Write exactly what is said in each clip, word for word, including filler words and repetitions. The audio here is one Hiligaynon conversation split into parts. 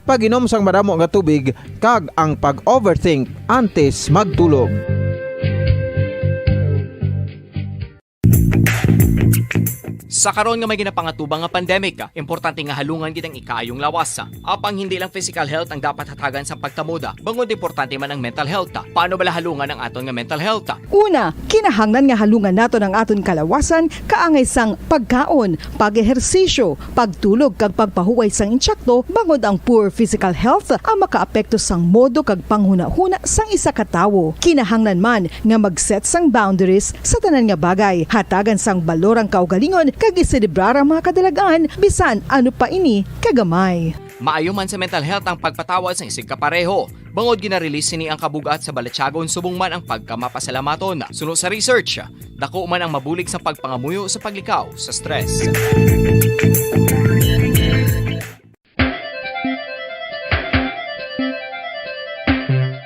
pag-inom sang madamo nga tubig, kag ang pag-overthink antes magtulog. Sa karon nga may ginapangatubang nga pandemic, importante nga halungan gid ang ikaayong lawas. Apang hindi lang physical health ang dapat hatagan sa pagtamuda, bangod importante man ang mental health. Paano bala halungan ang aton nga mental health? Una, kinahanglan nga halungan naton ang aton kalawasan kaangay sang pagkaon, pag-ehersisyo, pagtulog kag pagpahuway sang insakto, bangod ang poor physical health ang makaapekto sang modo kag panghunahuna sang isa ka tawo. Kinahanglan man nga mag-set sang boundaries sa tanan nga bagay. Hatagan sang balor ang kaugalingon kag iselebrar ang mga kadalagan, bisan ano pa ini kagamay. Maayo man sa mental health ang pagpatawad sang isigkapareho, bangod gina-release sini ang kabug-at sa balatyagon subong man ang pagkamapasalamaton. Suno sa research, dako man ang mabulig sa pagpangamuyo sa paglikaw sa stress.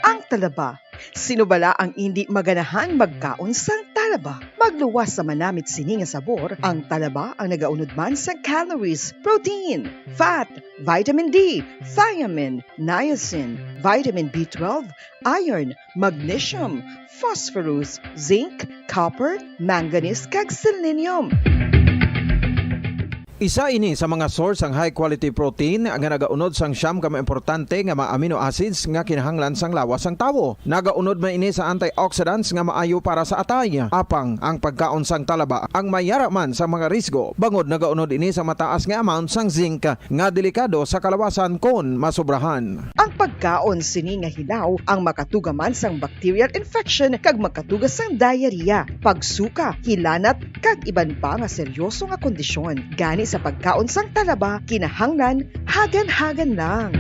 Ang talaba. Sino bala ang indi maganahan magkaon sang talaba? Magluwas sa manamit sini nga sabor, ang talaba ang nagaunod man sa calories, protein, fat, vitamin D, thiamine, niacin, vitamin B twelve, iron, magnesium, phosphorus, zinc, copper, manganese, kag selenium. Isa ini sa mga source sang high quality protein nga nagaunod sang siyam ka mga importante nga mga amino acids nga kinahanglan sang lawas sang tawo. Nagaunod man ini sa antioxidants nga maayo para sa atay. Apang ang pagkaon sang talaba ang mayara man sa mga risgo, bangod nagaunod ini sa mataas nga amount sang zinc nga delikado sa kalawasan kon masobrahan. Ang pagkaon sini nga hilaw ang makatuga man sang bacterial infection kag makatuga sang diarrhea, pagsuka, hilanat, kag iban pa nga seryoso nga kondisyon. Gani sa pagkaon sang talaba, kinahanglan hagan-hagan lang.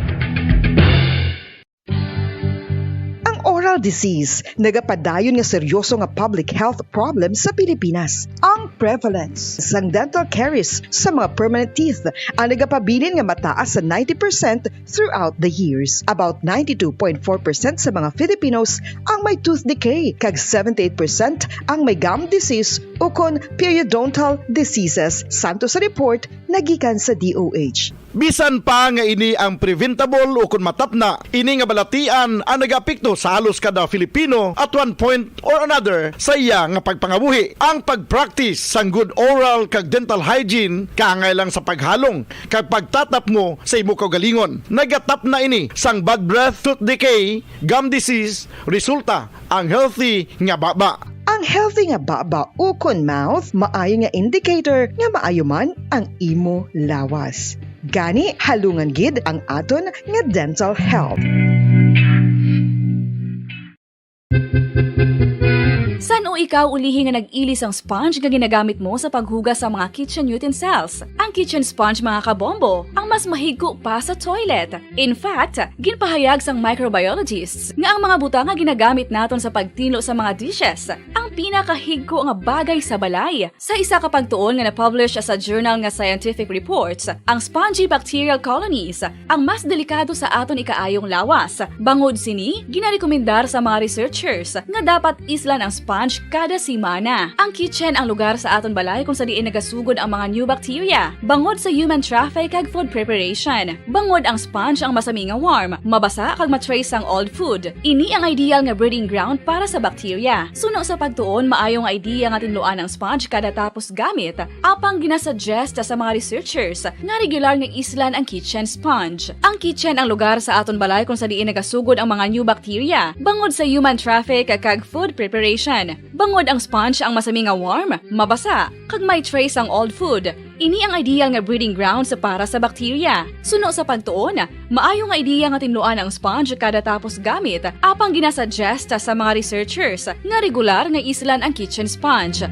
Ang oral disease nagapadayon nga seryoso nga public health problem sa Pilipinas. Ang prevalence sang dental caries sa mga permanent teeth ang nagapabilin nga mataas sa ninety percent throughout the years. About ninety-two point four percent sa mga Filipinos ang may tooth decay, kag seventy-eight percent ang may gum disease ukon periodontal diseases, santo sa report nga gikan sa D O H. Bisan pa nga ini ang preventable ukon matapna, ini nga balatian ang nagaapekto sa halos kada Filipino at one point or another sa iya nga pagpangabuhi. Ang pag-practice sang good oral kag dental hygiene kaangay lang sa paghalong kag pagtatapmo sa imo kaugalingon. Nagatapna ini sang bad breath, tooth decay, gum disease, resulta ang healthy nga baba. Ang healthy nga baba ukon mouth maayo nga indicator nga maayo man ang imo lawas. Gani, halungan gid ang aton nga dental health. San-o ikaw ulihi nga nag-ili sang sponge nga ginagamit mo sa paghugas sa mga kitchen utensils? Ang kitchen sponge, mga kabombo, ang mas mahigko pa sa toilet. In fact, ginpahayag sang microbiologists nga ang mga butang nga ginagamit naton sa pagtinlo sa mga dishes ang pinakahigko nga bagay sa balay. Sa isa ka pagtuon nga na-publish sa journal nga Scientific Reports, ang spongy bacterial colonies ang mas delikado sa aton ikaayong lawas. Bangod sini, ginarekomendar sa mga researchers nga dapat islan ang sponge kada semana. Ang kitchen ang lugar sa aton balay kung sa diin nagasugod ang mga new bacteria, bangod sa human traffic kag food preparation. Bangod ang sponge ang masami nga warm, mabasa kag ma-trace ang old food. Ini ang ideal nga breeding ground para sa bacteria. Suno sa pagtuon, maayo nga idea nga tinluan ang sponge kada tapos gamit. Apang ginasuggest sa mga researchers nga regular nga islan ang kitchen sponge. Ang kitchen ang lugar sa aton balay kung sa diin nagasugod ang mga new bacteria, bangod sa human traffic kag food preparation. Bangod ang sponge ang masami nga warm, mabasa, kag may trace ang old food. Ini ang ideal nga breeding grounds para sa bacteria. Suno sa pagtuon, maayo nga idea nga tinluan ang sponge kada tapos gamit, apang ginasuggest sa mga researchers nga regular nga islan ang kitchen sponge.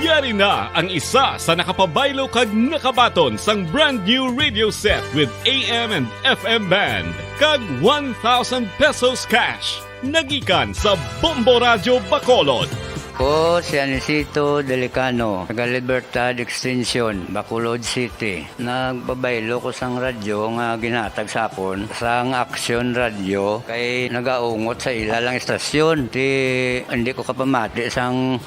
Yari na ang isa sa nakapabaylo kag nakabaton sang brand new radio set with A M and F M band kag one thousand pesos cash. Nagikan sa Bombo Radyo Bacolod. Ko si Anisito Delicano, taga Libertad Extension, Bacolod City. Nagpabaylo ko sang radyo nga ginhatag sa akon sang Aksyon Radyo kay nagaungot sa ila lang istasyon. Ti, hindi ko kapamati sang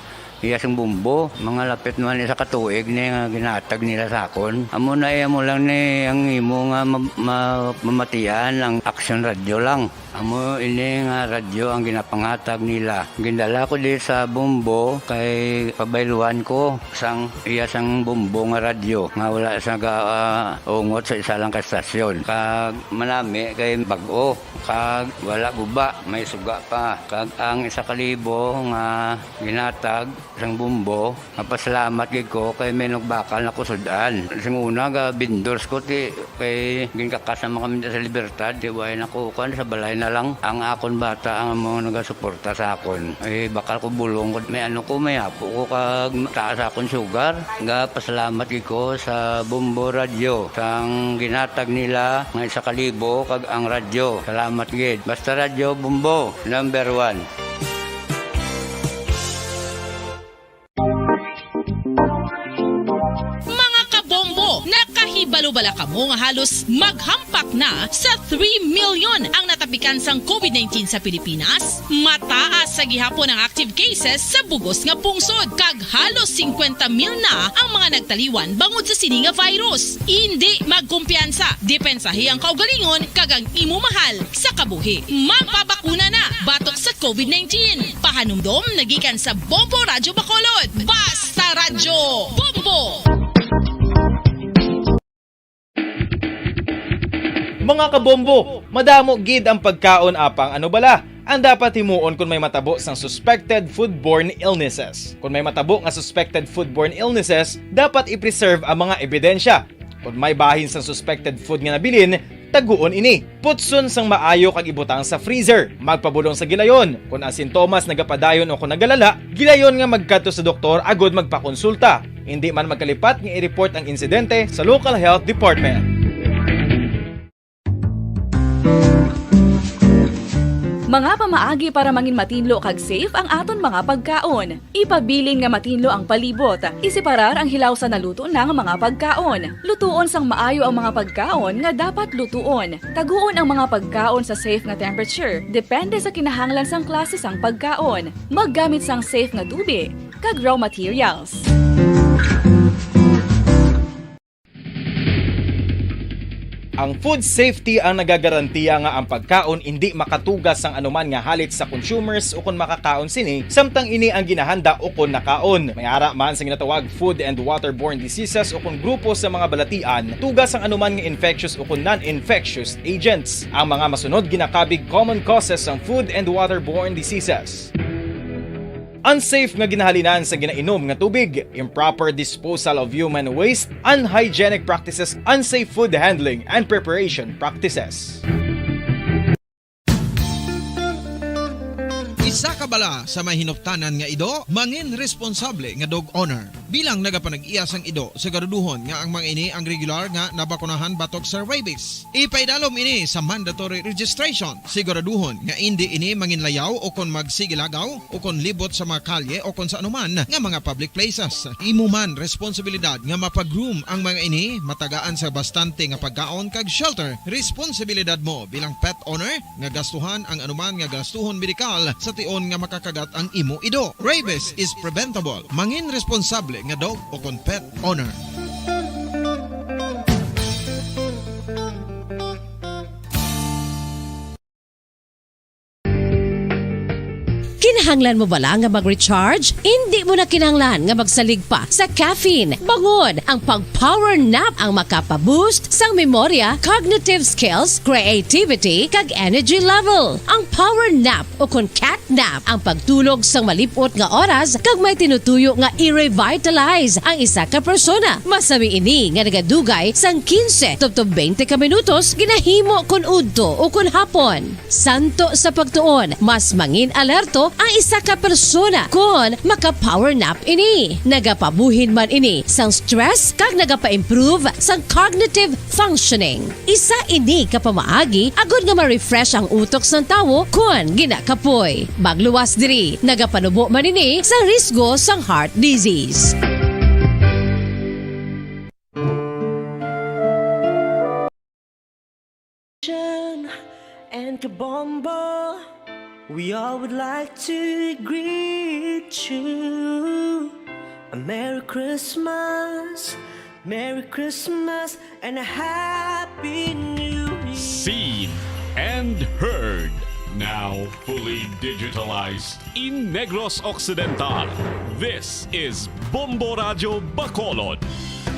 Iya sang Bombo, mga lapit man isa ka tuig ni nga ginahatag nila sa akon. Amo na, iya mo lang ni ang imo nga ma-, ma-, mamatian ang Aksyon Radyo lang. Amo ini nga radyo ang ginapangatag nila. Gindala ko di sa Bombo kay pabayluan ko sang iya sang Bombo nga radyo nga wala sa ga-, ah, ungot sa isa lang ka estasyon. Kag manami kay bag-o, kag wala guba, may suga pa. Kag ang isa ka libo nga ginatag sang Bombo, mapasalamat gid ko kay may nagbakal na kusud-an. Sing una, ga vendors ko, ti, kay ginkakasan man kami sa Libertad, ti, way na ko, kuwan, sa balay na lang. Ang akon bata ang amo nagasuporta sa akon. Eh, bakal ko bulong ko, may ano ko, may apo ko, kag taas akon sugar. Ga pasalamat gid ko sa Bombo Radyo, sang ginatag nila nga isa ka libo, kag ang radyo. Salamat gid. Basta Radyo Bombo, number one. Mga kabombo, nakahibalo bala kamo nga halos maghampak na sa three million ang natapikan sang covid nineteen sa Pilipinas? Mataas sa gihapon ang active cases sa bug-os nga pungsod, kag halos singkwenta mil na ang mga nagtaliwan bangod sa sini nga virus. Indi magkumpiyansa, depensahi ang kaugalingon kag ang imo mahal sa kabuhi. Magpabakuna na batok sa covid nineteen. Pahanumdom nagikan sa Bombo Radyo Bacolod. Basta Radyo Bombo! Mga kabombo, madamo gid ang pagkaon apang ano bala ang dapat himuon kon may matabo sang suspected foodborne illnesses. Kon may matabo nga suspected foodborne illnesses, dapat i-preserve ang mga ebidensya. Kon may bahin sang suspected food nga nabilin, taguon ini. Putson sang maayo kag ibutang sa freezer. Magpabulong sa gilayon. Kon ang sintomas nagapadayon o kon nagalala, gilayon nga magkadto sa doktor agud magpakonsulta. Indi man magkalipat nga i-report ang insidente sa local health department. Mga pamaagi para mangin matinlo kag safe ang aton mga pagkaon. Ipabilin nga matinlo ang palibot. Iseparar ang hilaw sa naluto na nga mga pagkaon. Lutuon sang maayo ang mga pagkaon nga dapat lutuon. Taguon ang mga pagkaon sa safe nga temperature, depende sa kinahanglan sang klase sang pagkaon. Maggamit sang safe nga tubi kag raw materials. Ang food safety ang nagagarantiya nga ang pagkaon indi makatugas sang anuman nga halit sa consumers ukon makakaon sini, samtang ini ang ginahanda ukon nakaon. May ara man sa ginatawag food and waterborne diseases ukon grupo sa mga balatian, tugas sang anuman nga infectious ukon non-infectious agents. Ang mga masunod ginakabig common causes sang food and waterborne diseases. Unsafe nga ginahalinan sa ginainom nga tubig, improper disposal of human waste, unhygienic practices, unsafe food handling and preparation practices. Isa ka bala sa may hinuptanan nga ido, mangin responsable nga dog owner. Bilang nagapanag-iya sang ido, siguraduhon nga ang mga ini ang regular nga nabakunahan batok sa rabies. Ipaidalom ini sa mandatory registration. Siguraduhon nga indi ini manginlayaw o kon magsigilagaw o kon libot sa mga kalye o kon sa anuman nga mga public places. Imo man responsibilidad nga mapa-groom ang mga ini, matagaan sa bastante nga pagkaon kag shelter. Responsibilidad mo bilang pet owner nga gastuhan ang anuman nga gastuhon medikal sa tion nga makakagat ang imo ido. Rabies is preventable. Mangin responsable nga dog o kon pet owner. Kinahanglan mo bala nga mag-recharge? Indi mo na kinahanglan nga magsalig pa sa caffeine. Bangod ang pag-power nap ang makapa-boost sang memorya, cognitive skills, creativity, kag energy level. Ang power nap o kon cat nap ang pagtulog sang malip-ot nga oras kag may tinutuyo nga i-revitalize ang isa ka persona. Masami ini nga nagadugay sang quince tubtob twenty ka minutos ginahimo kon udto o kon hapon. Santo sa pagtuon, mas mangin-alerto ang isa ka persona kon maka-power nap ini. Nagapabuhin man ini sang stress kag nagapa-improve sang cognitive functioning. Isa ini ka pamaagi agod nga ma-refresh ang utok sang tawo kon ginakapoy. Magluwas diri, nagapanubo man ini sa risgo sang heart disease. And Kabombo. We all would like to greet you a Merry Christmas, Merry Christmas, and a Happy New Year. Seen and heard, now fully digitalized in Negros Occidental. This is Bombo Radyo Bacolod.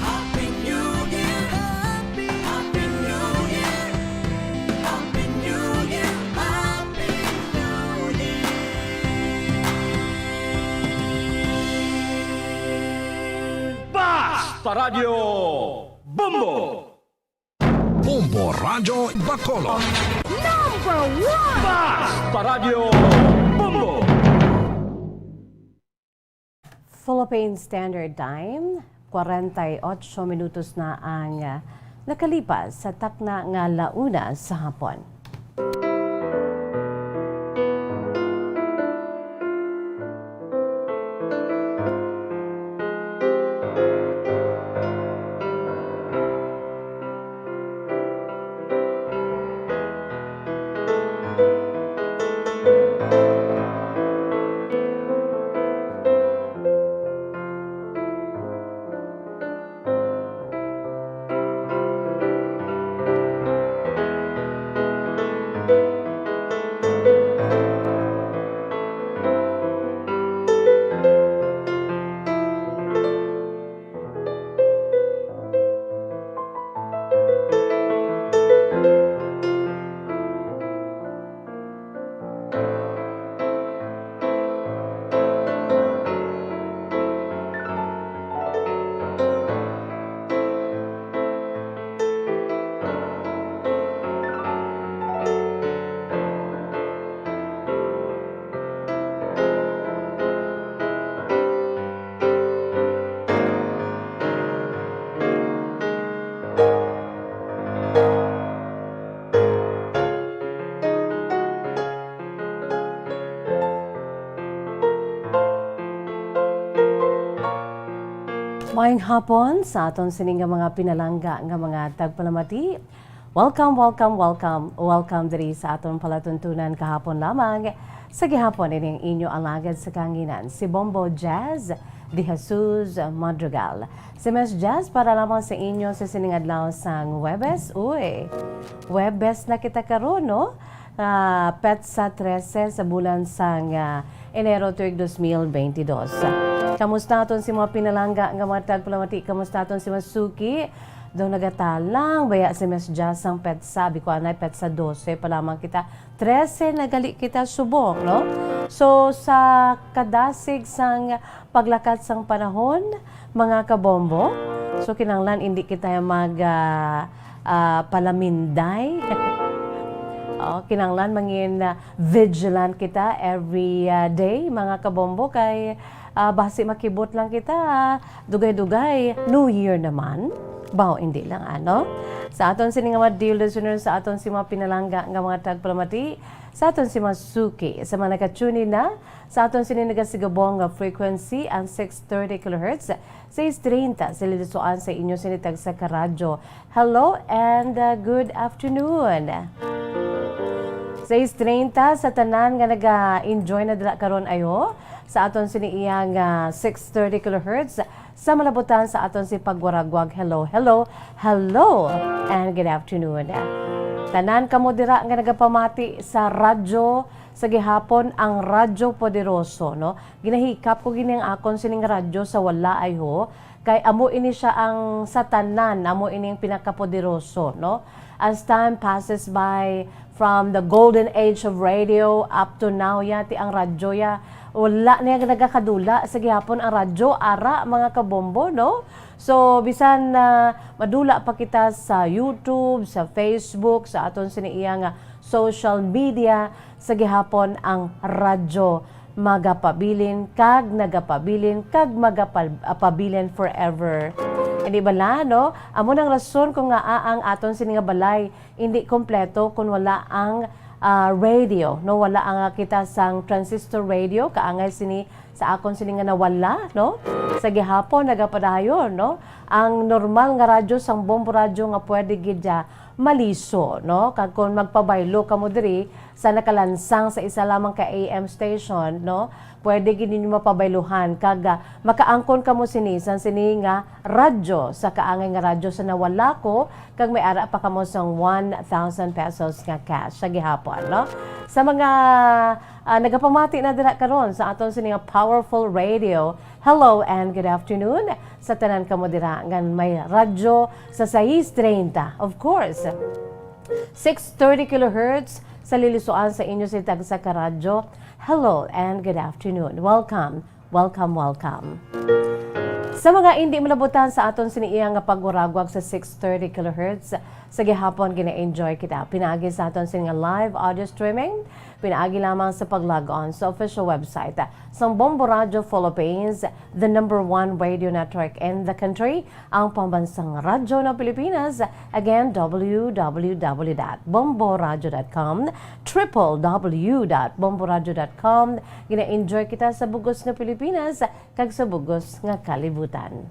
Happy New Year! Happy, Happy New Year! Happy New Year! Happy New Year! Basta Radyo Bombo! Bombo Radyo Bacolod. Number one! Basta Radyo Bombo! Philippine Standard Time, kwarenta y ocho minutos na ang, ah, nakalipas sa takna nga la una sa hapon. Maayong hapon sa aton sini nga mga pinalangga nga mga tagpalamati. Welcome, welcome, welcome, welcome diri sa aton palatuntunan kahapon lamang. Sa gihapon, ini ang inyo alagad sa kahanginan, si Bombo Jazz de Jesus Madrigal. Si Miss Jazz para lamang sa inyo sa sining adlaw sang Huwebes. Uy, Huwebes na kita karon, no? Ah, petsa trese sa bulan sang, ah, Enero tuig dos mil beintidos. Kamusta aton si mga pinalangga nga mga tagpalamati? Kamusta aton si mga suki? Daw nagatalang baya si Miss Jazz sang petsa. Abi ko anay, petsa dose pa lamang kita. Trese na gali kita subong, no? So, sa kadasig sang paglakat sang panahon, mga kabombo, so kinahanglan indi kita mag, ah, ah, palaminday. Oh, kinahanglan mangin, ah, vigilant kita every, ah, day, mga kabombo, kay, ah, basi makibot lang kita, ah, dugay-dugay, New Year naman. Baw, hindi lang, ano? Sa aton sini nga mga dear listeners, sa aton si mga pinalangga nga mga tagpalamati, sa aton si mga suki, sa mga naka-tune in na, sa aton sini nagasigubong nga frequency, ang six thirty kilohertz, sais treinta sa lilusoan sa inyo sini tagsa ka radyo. Hello and, uh, good afternoon. Sais treinta sa tanan nga naga-enjoy na dala karon ayo sa aton sini iyang, uh, six thirty kilohertz sa malabutan sa aton si pagwaragwag. Hello, hello, hello, and good afternoon. Tanan kamo dira nga nagapamati sa radyo sa gihapon, ang Radyo Poderoso, no? Ginahikap ko gini ang akon sining radyo sa wala ay ho, kay amo ini sia ang sa tanan, amo ini ang pinakapoderoso, no? As time passes by, from the golden age of radio up to now, yati ang radyo ya, wala niya nagakadula sa gihapon ang radyo, ara, mga kabombo, no? So, bisan na madula pa kita sa YouTube, sa Facebook, sa aton sini iya nga social media, sa gihapon ang radyo magapabilin kag nagapabilin kag magapabilin forever. Hindi bala, no? Amo nang rason kung ngaa ang aton sini nga balay hindi kompleto kung wala ang, ah, radio, no? Wala ang, ah, kita sang transistor radio, kaangay sini sa akon sini nga nawala, no? Sa gihapon, nagapadayon, no? Ang normal nga radyo sang Bombo Radyo nga pwede gid, ah, maliso, no? Kag kung magpabaylo kamo diri sa nakalansang sa isa lamang ka A M station, no? Pwede gid ninyo mapabayluhan kag, ah, makaangkon kamo sini sang sini nga radyo sa kaangay nga radyo sa nawala ko, kag may ara pa kamo sang one thousand pesos nga cash sa gihapon, no? Sa mga, ah, nagapamati na dira karon sa aton sini nga powerful radio, hello and good afternoon sa tanan kamo dira nga may radyo sa sais treinta. Of course, six thirty kilohertz sa lilisuan sa inyo sini tagsa ka radyo. Hello and good afternoon. Welcome, welcome, welcome. Sa mga indi malabutan sa aton sini iya nga pagwaraguag sa six thirty kilohertz, sa gihapon gina-enjoy kita pinaagi sa aton sini nga live audio streaming, pinaagi lamang sa pag-log on sa official website sang Bombo Radio Philippines, the number one radio network in the country, ang pambansang radyo ng Pilipinas. Again, w w w dot bombo radio dot com, triple w dot bombo radio dot com. Gina-enjoy kita sa bugos nga Pilipinas kag sa bugos nga kalibutan.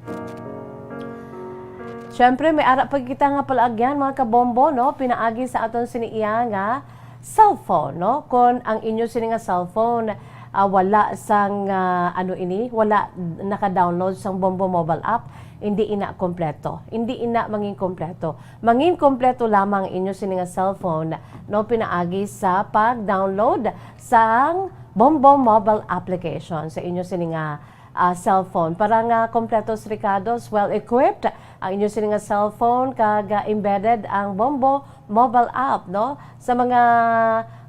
Siyempre, may ara pa kita nga palaagyan, mga kabombo, no? Pinaagi sa aton sini iya nga cellphone, no? Kon ang inyo sini nga cellphone, ah, wala sang, ah, ano ini, wala naka-download sang Bombo mobile app, hindi ina kompleto. Hindi ina mangin kompleto. Mangin kompleto lamang inyo sini nga cellphone, no? Pinaagi sa pag-download sang Bombo mobile application sa inyo sini nga, ah, cellphone. Para nga kompletos rekados, well-equipped ang inyo sini nga cellphone, kag, ah, embedded ang Bombo mobile app, no? Sa mga,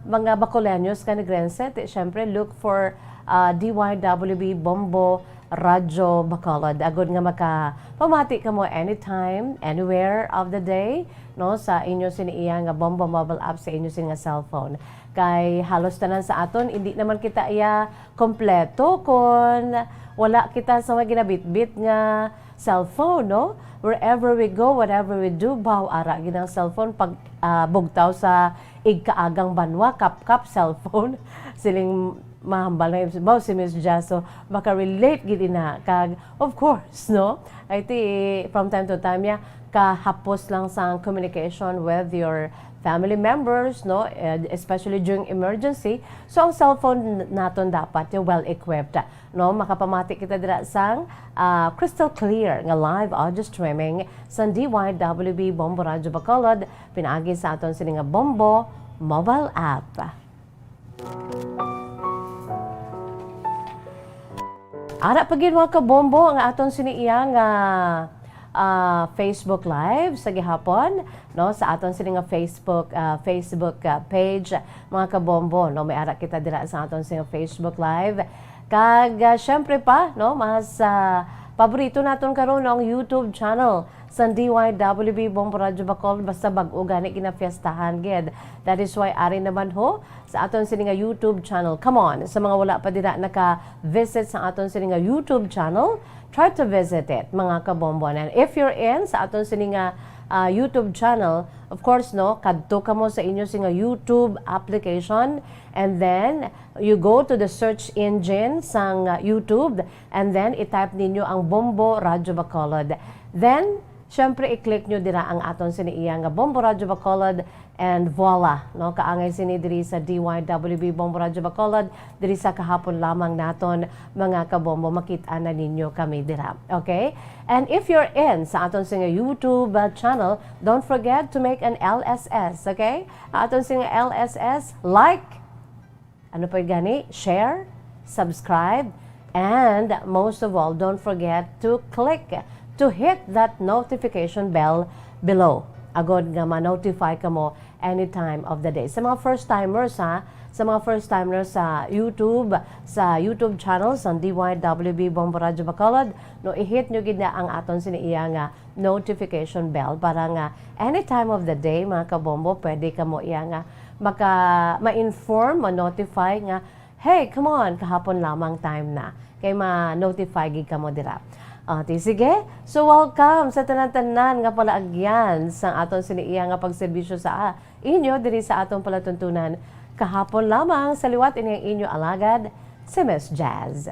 mga Bacoleños kanigrense, ti, syempre, look for, ah, D Y W B Bombo Radyo Bacolod. Agod nga makapamati kamo anytime, anywhere of the day, no? Sa inyo sini iya nga Bombo mobile app sa inyo sini nga cellphone. Kay halos tanan sa aton, hindi naman kita iya kompleto kon wala kita sa mga ginabitbit nga cellphone, no? Wherever we go, whatever we do, baw, ara gid ang cellphone. Pag, ah, bugtaw sa igkaagang banwa, kapkap, cellphone. Siling mahambal na, baw, si Miss Jazz, so, makarelate gid ina. Kag, of course, no? Ay ti, from time to time, ya, kahapos lang sang communication with your family members, no? Eh, especially during emergency. So, ang cellphone naton dapat, ya, well-equipped. No, makapamati kita dira sang, ah, crystal clear nga live audio streaming sa D Y W B Bombo Radyo Bacolod, pinaagi sa aton sini nga Bombo mobile app. Ara pa gid, mga kabombo, ang aton sini iya nga, ah, Facebook Live sa gihapon, no, sa aton sini nga Facebook, ah, Facebook, ah, page, mga kabombo, no, may ara kita dira sa aton sini nga Facebook Live. Kag, ah, syempre pa, no, mas, ah, paborito naton karon, no, ang YouTube channel sang D Y W B Bombo Radyo Bacol, basta bag-o gani ginafiestahan gid. That is why ari naman ho sa aton sini nga YouTube channel. Come on, sa mga wala pa dira naka-visit sa aton sini nga YouTube channel, try to visit it, mga kabombo. And if you're in sa aton sini nga, ah, YouTube channel, of course, no, kadto kamo sa inyo sini nga YouTube application, and then you go to the search engine sang, ah, YouTube, and then i-type ninyo ang Bombo Radyo Bacolod. Then, syempre, i-click nyo dira ang aton sini iya nga Bombo Radyo Bacolod, and voila, no? Kaangay sini diri sa D Y W B Bombo Radyo Bacolod, diri sa kahapon lamang naton, mga kabombo, makit-an na ninyo kami dira. Okay? And if you're in sa aton sini nga YouTube, uh, channel, don't forget to make an L S S, okay? Ang aton sini nga L S S, like, ano pa gani? Share, subscribe, and most of all, don't forget to click, to hit that notification bell below. Agod nga ma-notify kamo any time of the day. Sa mga first timers, ha, sa mga first timers sa YouTube, sa YouTube channel sa D Y W B Bombo Radyo Bacolod, no, i-hit nyo gid na ang aton sini iya nga notification bell para nga any time of the day, mga kabombo, pwede kamo iya nga maka, ma-inform, ma-notify nga, "Hey, come on, kahapon lamang time na." Kay ma-notify gid kamo dira. Ah, ti, sige. So, welcome sa tanan-tanan nga palaagyan sa aton sini iya nga pagserbisyo sa, ah, inyo diri sa aton palatuntunan. Kahapon lamang sa liwat ini ang inyo alagad, si Miss Jazz.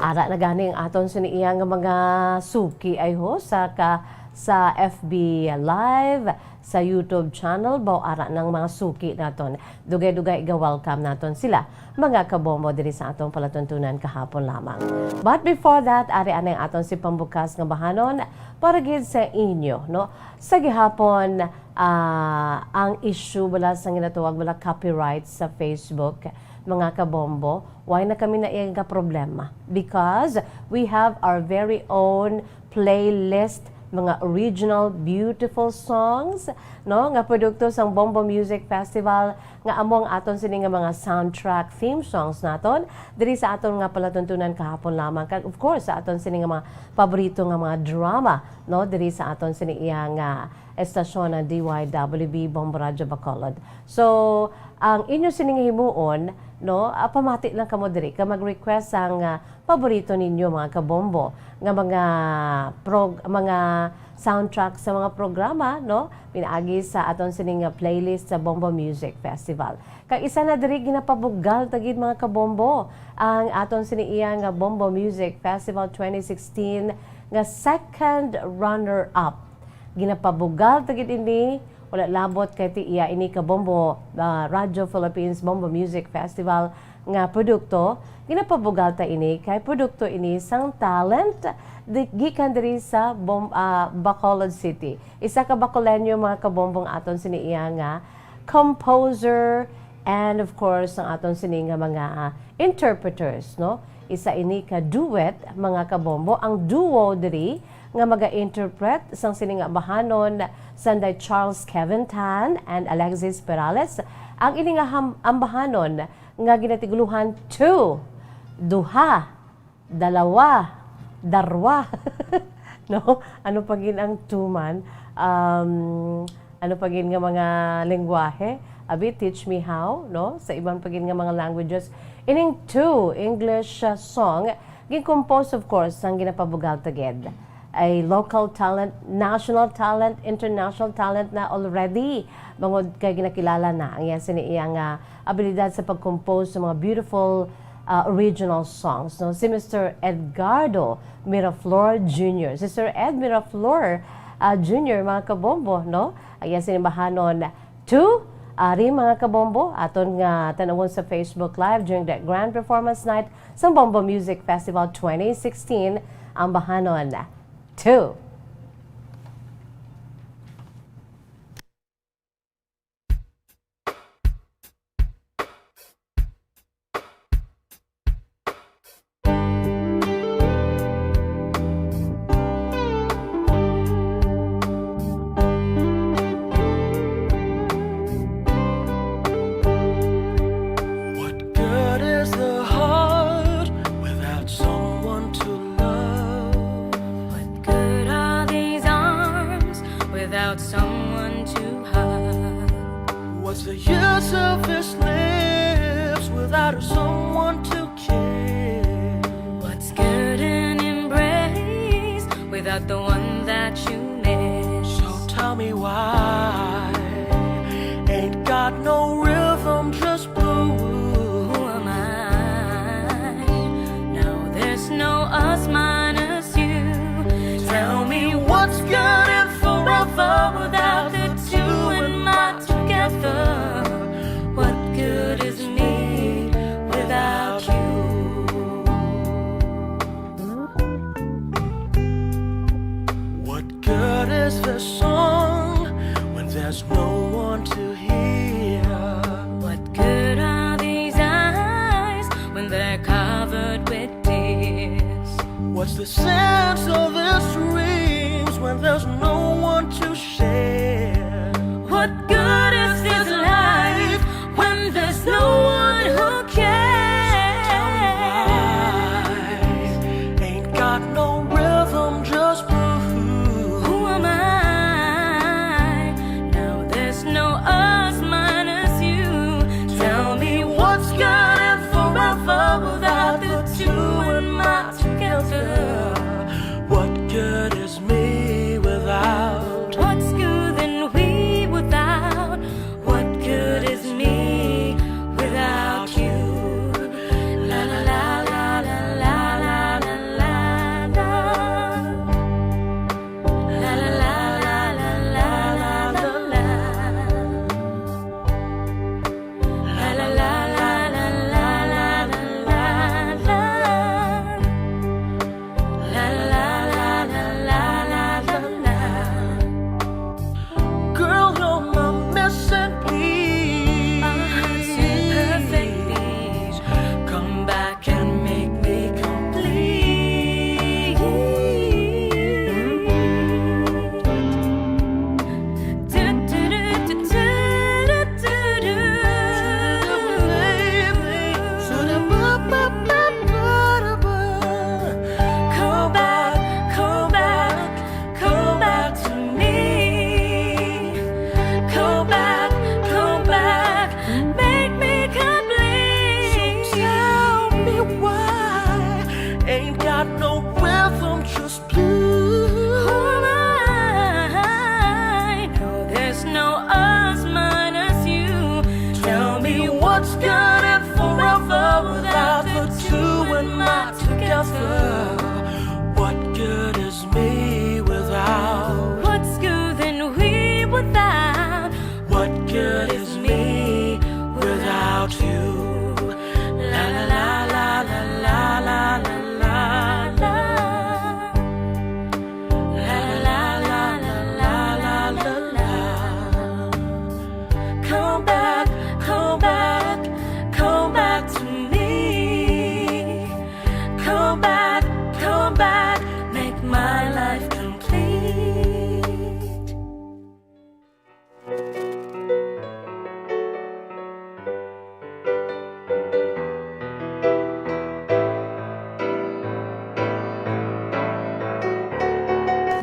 Ara na gani ang aton sini iya nga mga suki ay ho sa ka, sa F B Live, sa YouTube channel, baw ara nang mga suki naton. Dugay-dugay iga-welcome naton sila, mga kabombo, diri sa aton palatuntunan kahapon lamang. But before that, ari anay aton si pambukas nga bahanon para gid sa inyo, no? Sa gihapon, ah, ang issue bala sang ginatawag bala copyright sa Facebook, mga kabombo, why na kami na iya nga problema? Because we have our very own playlist, mga original beautiful songs, no, nga produkto sang Bombo Music Festival, nga amo ang aton sini nga mga soundtrack, theme songs naton diri sa aton nga palatuntunan kahapon lamang, kag of course sa aton sini nga mga paborito nga mga drama, no, diri sa aton sini iya nga estasyon, ang D Y W B Bombo Radyo Bacolod. So, ang inyo sini nga himuon, no, ah, pamati lang kamo diri, ka mag-request sang, ah, paborito ninyo, mga kabombo, nga mga prog-, mga soundtrack sa mga programa, no, pinaagi sa aton sini nga playlist sa Bombo Music Festival. Kag isa na diri, ginapabugal ta gid, mga kabombo, ang aton sini iya nga Bombo Music Festival twenty sixteen nga second runner-up. Ginapabugal ta gid ini, wala labot kay ti iya ini ka Bombo, ah, Radyo Philippines Bombo Music Festival nga produkto. Ginapabugal ta ini kay produkto ini sang talent di, gikan diri sa Bom-, ah, Bacolod City. Isa ka Bacoleño, mga kabombo, ang aton sini iya nga composer, and of course, ang aton sini nga mga, ah, interpreters, no? Isa ini ka duet, mga kabombo, ang duo diri nga maga-interpret sang sini nga ambahanon, sanday Charles Kevin Tan and Alexis Perales. Ang ini nga ham-, ambahanon nga ginatigulohan Two, Duha, Dalawa, Darwa. No? Ano pa gid ang two man? Um, ano pa gid nga mga lengguwahe? Abi, teach me how, no? Sa iban pa gid nga mga languages. Ining Two, English, uh, song, gin-compose, of course, sang ginapabugal ta gid. A local talent, national talent, international talent na already. Bangod kay ginakilala na ang iya sini iya nga abilidad sa pag-compose sa mga beautiful, uh, original songs, no? Si Mister Edgardo Miraflor Junior. Si Sir Ed Miraflor, uh, Junior, mga kabombo, no? Ang iya sini ambahanon Two, ari, mga kabombo, aton nga tan-awon sa Facebook Live during the Grand Performance Night sa Bombo Music Festival twenty sixteen, ang ambahanon Two. What good is the heart without someone to love? What good are these arms without someone to hug? What's the use of these lips without someone to kiss? What's good an embrace without the one that you miss? So tell me why ain't got no rhythm, just blue. Who am I? Now there's no us minus you. Tell me what's good in forever without the two and my together. What good is me without you? What good is the song when there's no one to hear? What good are these eyes when they're covered with tears? What's the sense of these dreams when there's no one to share? What good is this life when there's no one who cares? Tell me why ain't got no rhythm, just blue. Who am I? Now there's no us minus you. Tell me what's good and forever without the two and my together. What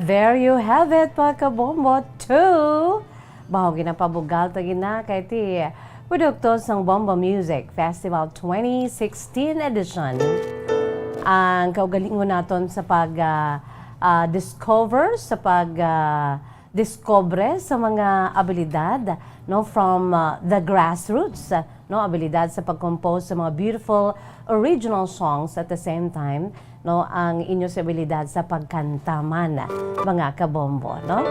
There you have it, mga kabombo, two. Baho ginapabugal ta gina kay ti produkto sang Bombo Music Festival twenty sixteen edition. Ang kaugalingon naton sa pag, ah, ah, discover, sa pag, ah, diskobre sa mga abilidad, no, from, ah, the grassroots, ah, no, abilidad sa pag-compose sa mga beautiful original songs, at the same time, no, ang inyo sa abilidad sa pagkanta man, mga kabombo, no?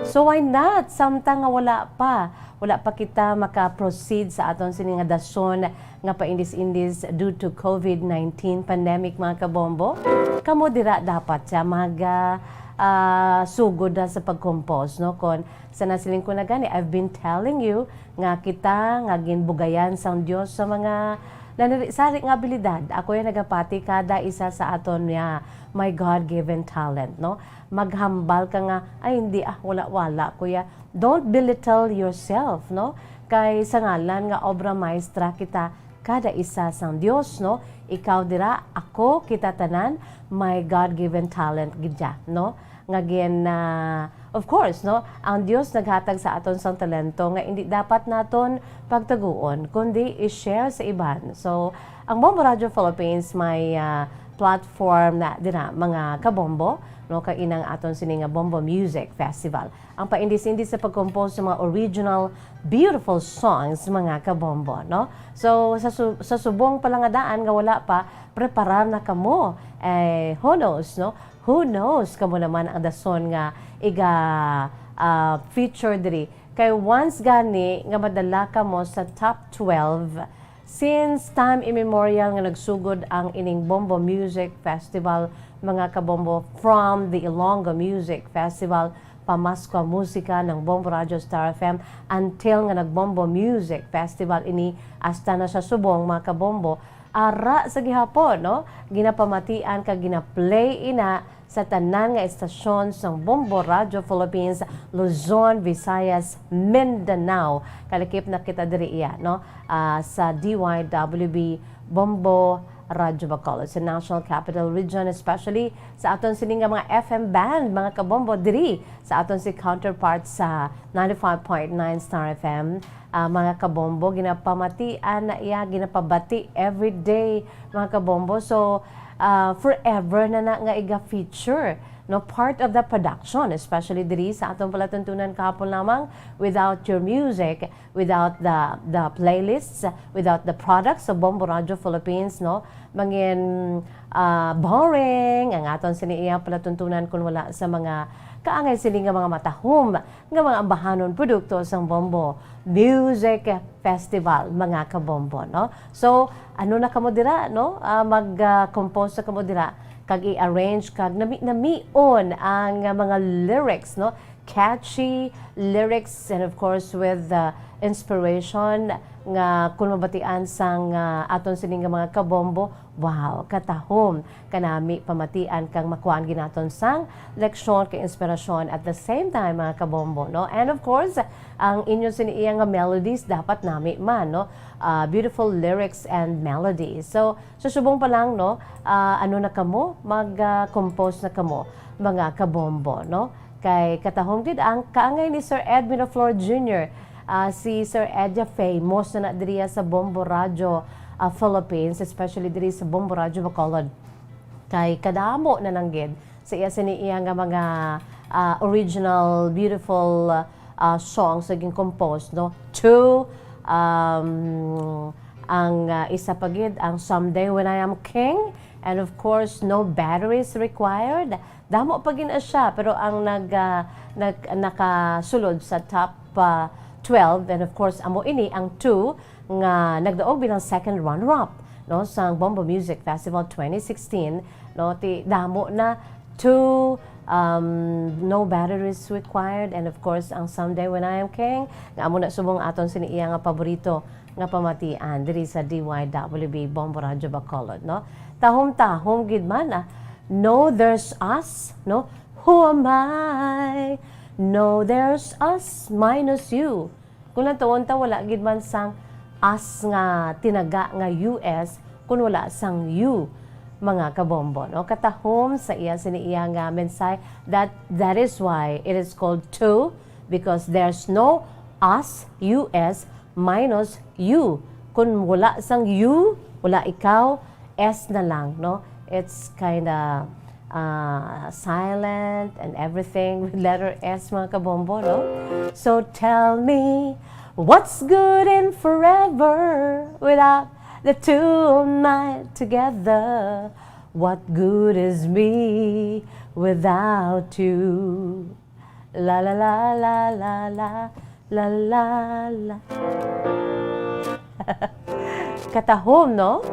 So why not? Samtang nga wala pa, wala pa kita maka-proceed sa aton sini nga dason nga paindis-indis due to covid nineteen pandemic, mga kabombo, kamo dira dapat siya mag, ah, ah, sugod na sa pag-compose, no? Kon sa nasiling ko na gani, I've been telling you nga kita nga ginbugayan sang Dios sa mga naniri-sari nga abilidad. Ako yung nagapati kada isa sa aton niya, my God-given talent, no? Maghambal ka nga, "Ay, hindi ah, wala-wala, kuya." Don't belittle yourself, no? Kay sa ngalan nga obra maestra kita, kada isa sang Dios, no? Ikaw dira, ako, kita tanan, may God-given talent gid ya, no? Nga gin, ah, of course, no? Ang Dios naghatag sa aton sang talento nga hindi dapat naton pagtaguon, kundi i-share sa iban. So, ang Bombo Radio Philippines may, ah, platform na dira, mga kabombo, no? Kag inang aton sini nga Bombo Music Festival. Ang paindis-indis sa pag-compose sa mga original beautiful songs, mga kabombo, no? So, sa su-, sa subong pa lang nga daan nga wala pa, preparar na kamo. Eh, who knows, no? Who knows, kamo naman ang dason nga iga, ah, feature diri. Kay once gani nga madala kamo sa top twelve, since time immemorial nga nagsugod ang ining Bombo Music Festival, mga kabombo, from the Ilonggo Music Festival, Pamaskwa Musika ng Bombo Radyo Star F M, until nga nag-Bombo Music Festival ini, hasta na sa subong, mga kabombo, ara sa gihapon, no? Ginapamatian kag ginaplay ina sa tanan nga estasyon sang Bombo Radio Philippines, Luzon, Visayas, Mindanao. Kalakip na kita diri iya, no? Ah, sa D Y W B Bombo Radio Bacolod, sa National Capital Region, especially sa aton sini nga mga F M band, mga kabombo, diri sa aton si counterpart sa ninety-five point nine Star F M. Ah, mga kabombo, ginapamatian na iya, ginapabati every day, mga kabombo. So, ah, forever na na nga iga-feature, no, part of the production, especially diri sa atong palatuntunan kahapon lamang, without your music, without the, the playlists, without the products of Bombo Radio Philippines, no, mangin, ah, boring ang aton sini iya palatuntunan kung wala sa mga kaangay sini nga mga matahom nga mga ambahanon produkto sang Bombo Music Festival, mga kabombo, no? So, ano na kamo dira, no? Ah, mag, ah, compose na kamo dira, kag i-arrange, kag nami-, namion ang, ah, mga lyrics, no? Catchy lyrics, and of course, with, ah, inspiration nga kung mabatian sang, ah, aton sini nga mga kabombo, wow, katahom kanami pamatian kang makuhaan ginaton sang leksyon kag inspirasyon at the same time, mga kabombo, no? And of course, ang inyo sini iya nga melodies dapat nami man, no? Ah, beautiful lyrics and melodies. So, sa subong pa lang, no? Ah, ano na kamo? Mag, ah, compose na kamo, mga kabombo, no? Kay katahom gid ang kaangay ni Sir Ed Miraflor Junior. Ah, si Sir Ed ya famous na na diriya sa Bombo Radio, ah, Philippines, especially diri sa Bombo Radio Bacolod. Kay kadamo na lang gid sa iya sini iya nga mga, ah, original beautiful, ah, songs nga gin-compose, no? Two, um, ang, ah, isa pa gid ang Someday When I Am King, and of course, No Batteries Required. Damo pa gid na siya, pero ang nag, ah, nag-, nakasulod sa top, ah, twelve, and of course, amo ini ang two nga nagdaog bilang second runner-up, no, sa Bombo Music Festival twenty sixteen, no, ti damo na, two, um, No Batteries Required, and of course, ang Someday When I Am King, nga amo na subong aton sini iya nga paborito nga pamatian diri sa D Y W B Bombo Radyo Bacolod, no? Tahom-tahom gid man, ah. No, there's us, no? Who am I? No, there's us minus you. Kung lantaon ta, wala gid man sang us nga tinaga nga U S, kung wala sang you. mga kabombo, no? Katahom sa iya sini iya nga mensahe. That, that is why it is called two, because there's no us, U S, minus you. Kung wala sang you, wala ikaw, S na lang, no? It's kinda, uh, silent and everything with letter S, mga kabombo, no? So tell me, what's good in forever without the two of mine together? What good is me without you? La, la, la, la, la, la, la, la, la. Katahom, no?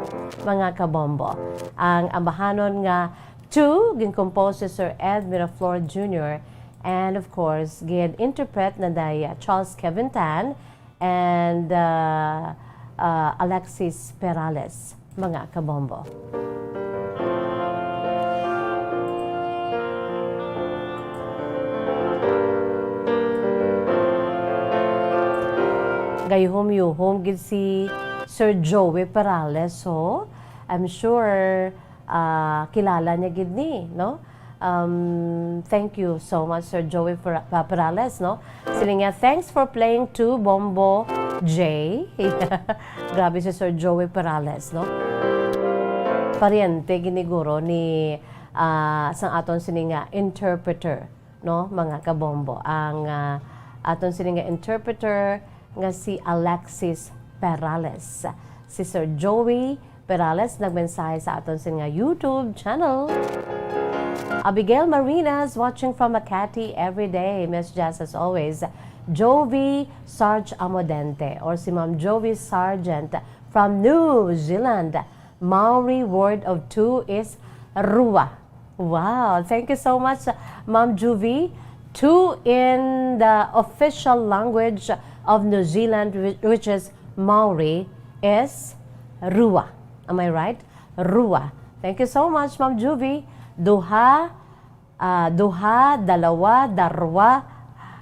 Mga kabombo. Ang ambahanon nga two, gin-compose si Sir Ed Miraflor Junior, and of course, gin-interpret na day, uh, Charles Kevin Tan and, uh, uh, Alexis Perales, mga kabombo. Gayuhom-yuhom gid si Sir Joey Perales, ho. I'm sure, ah, kilala niya gid ni, no? Um, thank you so much, Sir Joey Pera-, Pa-, Perales, no? Sila nga, "Thanks for playing too, Bombo J." Grabe si Sir Joey Perales, no? Pariente gid ni guro ni, ah, sang aton sini nga interpreter, no, mga kabombo. Ang, ah, aton sini nga interpreter nga si Alexis Perales. Si Sir Joey Perales nagmensahe sa aton sini nga YouTube channel. Abigail Marinas watching from Makati every day. Miss Jazz as always. Jovi Sarge Amodente or si Ma'am Jovi Sargent from New Zealand. Maori word of two is rua. Wow, thank you so much, Ma'am Juvie. Two in the official language of New Zealand, whi-, which is Maori, is rua. Am I right? Rua. Thank you so much, Ma'am Juvie. Duha, ah, duha, dalawa, darwa,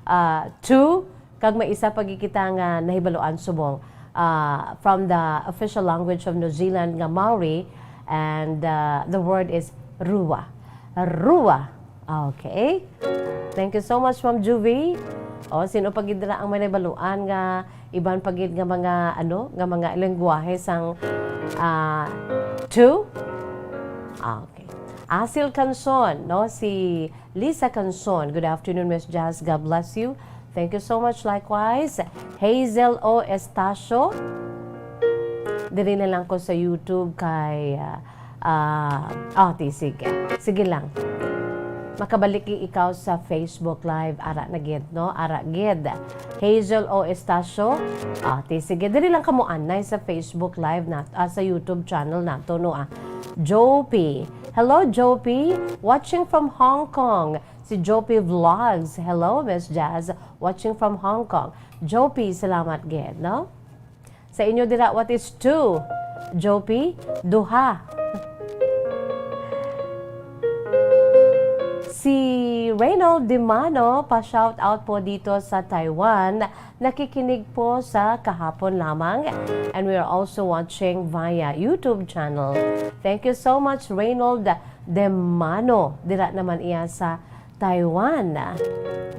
ah, two, kag may isa pa gid kita nga nahibaluan subong, ah, from the official language of New Zealand nga Maori, and, ah, the word is rua. Rua. Okay. Thank you so much, Ma'am Juvie. O, sino pa gid dira ang may nahibaluan nga iban pa gid nga mga, ano, nga mga lengguwahe sang, ah, two? Okay. Asil Kanson, no? Si Lisa Kanson, "Good afternoon, Miss Jazz. God bless you." Thank you so much, likewise. Hazel O Estacio, diri na lang ko sa YouTube kay, ah, ah, ah, di, sige. Sige lang. Makabalik i-, ikaw sa Facebook Live. Ara na gid, no? Ara gid. Hazel O Estacio. Ah, di, sige. Diri lang kamo anay sa Facebook Live na, ah, sa YouTube channel nato, no, ah. Joe P. "Hello, Joe P. Watching from Hong Kong." Si Joe P Vlogs. "Hello, Miss Jazz. Watching from Hong Kong." Joe P, salamat gid, no? Sa inyo dira, what is two? Joe P, duha. Si Reynold Dimano, pa-shout out po dito sa Taiwan. Nakikinig po sa kahapon lamang. And we are also watching via YouTube channel. Thank you so much, Reynold Demano. Dira naman iya sa Taiwan.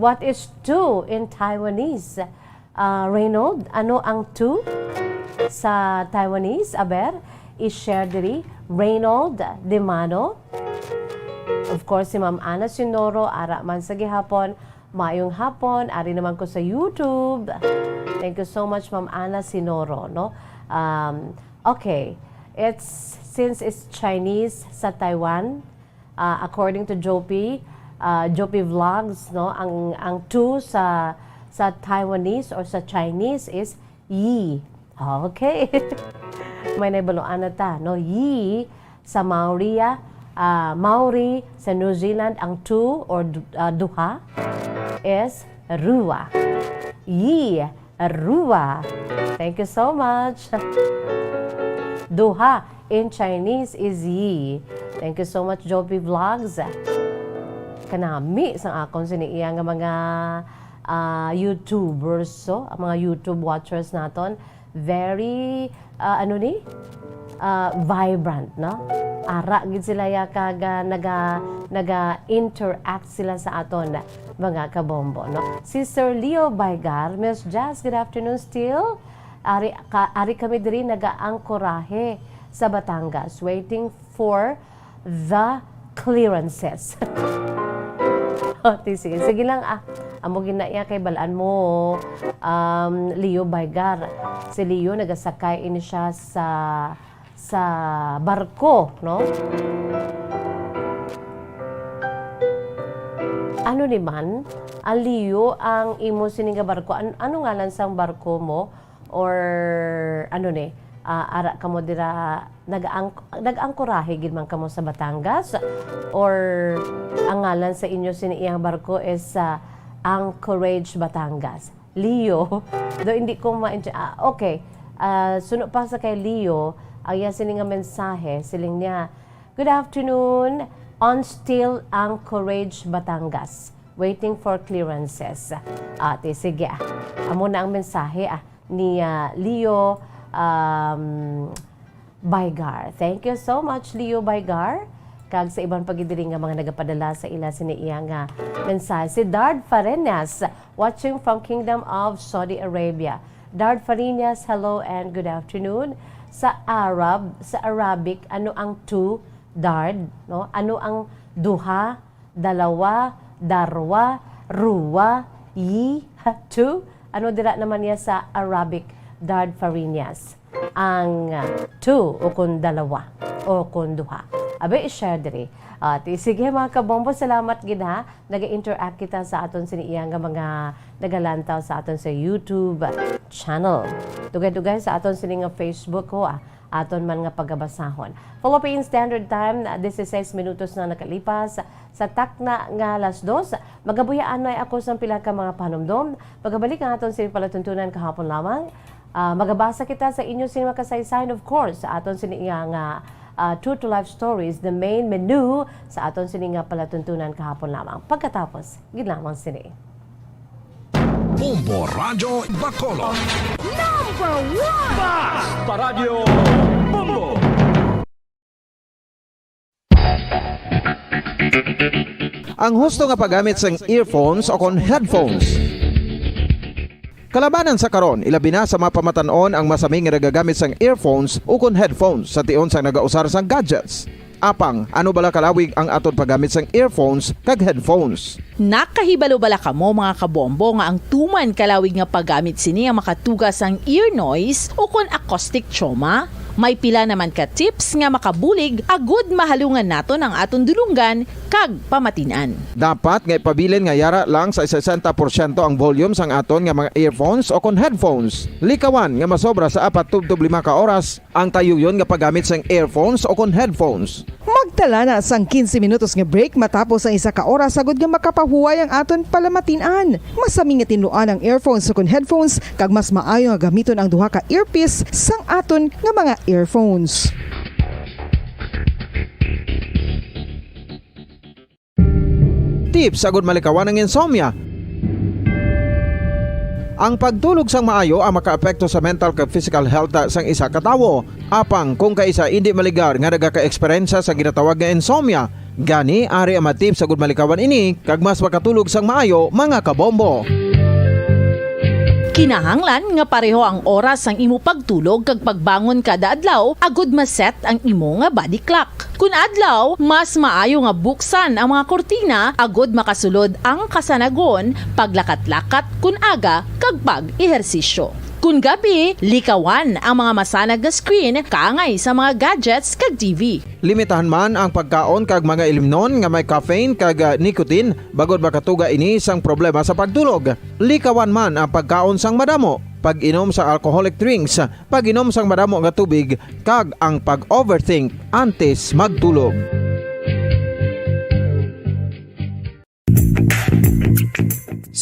What is two in Taiwanese? Ah, Reynold, ano ang two sa Taiwanese? Aber, i-share diri. Reynold Demano. Of course, si Ma'am Ana Sinoro, ara man sa gihapon. Maayong hapon, ari naman ko sa YouTube. Thank you so much, Ma'am Ana Sinoro, no? Um, okay, it's, since it's Chinese sa Taiwan, uh, according to Joe P, uh, Joe P Vlogs, no? Ang, ang two sa, sa Taiwanese or sa Chinese is yi. Okay. May nahibaluan na ta, no? Yi sa Maori, ah, ah, Maori, sa New Zealand, ang two or du-, ah, duha is rua. Yi, rua. Thank you so much. Duha in Chinese is yi. Thank you so much, Joby Vlogs. Kanami sang akon sini iya nga mga, ah, YouTubers, so, ang mga YouTube watchers naton. Very, ah, ano ni? Ah, vibrant, no? Ara gid sila ya kag, ah, naga-, naga-interact sila sa aton, mga kabombo, no? Si Sir Leo Baigar, Miss Jazz, good afternoon still. Ari, ka, ari kami diri nagaangkorahe sa Batangas, waiting for the clearances. O, ti, sige, sige lang, ah. Amo gina iya kay balaan mo, um, Leo Baigar. Si Leo nagasakay ini siya sa, sa barko, no? Ano ni man, ah, Leo, ang imo sini nga barko? An-, ano ngalan sang barko mo? Or ano ni, ah, ara kamo dira, nag-ang-, nag-angkorahe gid man kamo sa Batangas? Or ang ngalan sa inyo sini iyang barko is, ah, Anchorage Batangas? Leo, do hindi ko ma-, ah, okay. Ah, suno pa sa kay Leo, ang iya sini nga mensahe, siling niya, "Good afternoon, on still Anchorage, Batangas. Waiting for clearances." Ah, ti, sige, ah. Amo na ang mensahe, ah, ni, ah, Leo, um, Baigar. Thank you so much, Leo Baigar. Kag sa iban pa gid diri nga mga nagapadala sa ila sini iya nga mensahe. Si Dard Farenas, watching from Kingdom of Saudi Arabia. Dard Farinas, hello and good afternoon. Sa Arab, sa Arabic, ano ang two, Dard, no? Ano ang duha, dalawa, darwa, ruwa, yi, two? Ano dira naman niya sa Arabic, Dard Farinas? Ang, ah, two o kun dalawa o kun duha. Abi, i-share diri. Ah, ti, sige, mga kabombo, salamat gid, ha. Naga-interact kita sa aton sini iya nga mga nagalantaw sa aton sa YouTube channel. Dugay-dugay sa aton sini nga Facebook, ho, ah, aton man nga pagabasahon. Philippine Standard Time, ah, dieciséis minutos na nakalipas sa takna nga alas dos. Magabuyaanay ako sang pila ka mga panumdom. Pagabalik ang aton sini palatuntunan kahapon lamang. Ah, magabasa kita sa inyo sini mga kasaysayan, of course, sa aton sini nga, nga, ah, True to Life Stories, the main menu sa aton sini nga palatuntunan kahapon lamang. Pagkatapos, gid lamang sini. Bombo Radyo Bacolod. Number one! Basta Radyo Bombo! Ang husto nga paggamit sang earphones o kon headphones. Kalabanan sa karon, ilabi na sa mga pamatan-on ang masami nga nagagamit sang earphones o kon headphones sa tion sang nagausar sang gadgets. Apang, ano bala kalawig ang aton paggamit sang earphones kag headphones? Nakahibalo bala kamo, mga kabombo, nga ang tuman kalawig nga paggamit sini ang makatuga sang ear noise o kon acoustic trauma? May pila naman ka tips nga makabulig agud mahalungan naton ang aton dulonggan kag pamatin-an. Dapat nga ipabilin nga yara lang sa sesenta porsyento ang volume sang aton nga mga earphones o kon headphones. Likawan nga masobra sa apat tubtob lima ka oras ang tayuyon nga paggamit sang earphones o kon headphones. Magtala na sang quince minutos nga break matapos ang isa ka oras agud nga makapahuway ang aton palamatin-an. Masami nga tinluan ang earphones ukon headphones, kag mas maayo nga gamiton ang duha ka earpiece sang aton nga mga earphones. Tips agud malikawan ang insomnia. Ang pagtulog sang maayo ang makaapekto sa mental kag physical health sang isa ka tawo. Apang kung kaisa indi maligar nga nagaka-eksperyensya sa ginatawag nga insomnia, gani ari ang mga tips agud malikawan ini kag mas makatulog sang maayo, mga kabombo. Kinahanglan nga pareho ang oras sang imo pagtulog kag pagbangon kada adlaw agud ma-set ang imo nga body clock. Kun adlaw, mas maayo nga buksan ang mga kurtina agud makasulod ang kasanagon, paglakat-lakat kun aga, kag pag-ehersisyo. Kun gabi, likawan ang mga masanag nga screen kaangay sa mga gadgets kag T V. Limitahan man ang pagkaon kag mga ilimnon nga may caffeine kag, ah, nicotine, bangod makatuga ini sang problema sa pagtulog. Likawan man ang pagkaon sang madamo, pag-inom sa alcoholic drinks, pag-inom sang madamo nga tubig, kag ang pag-overthink antes magtulog.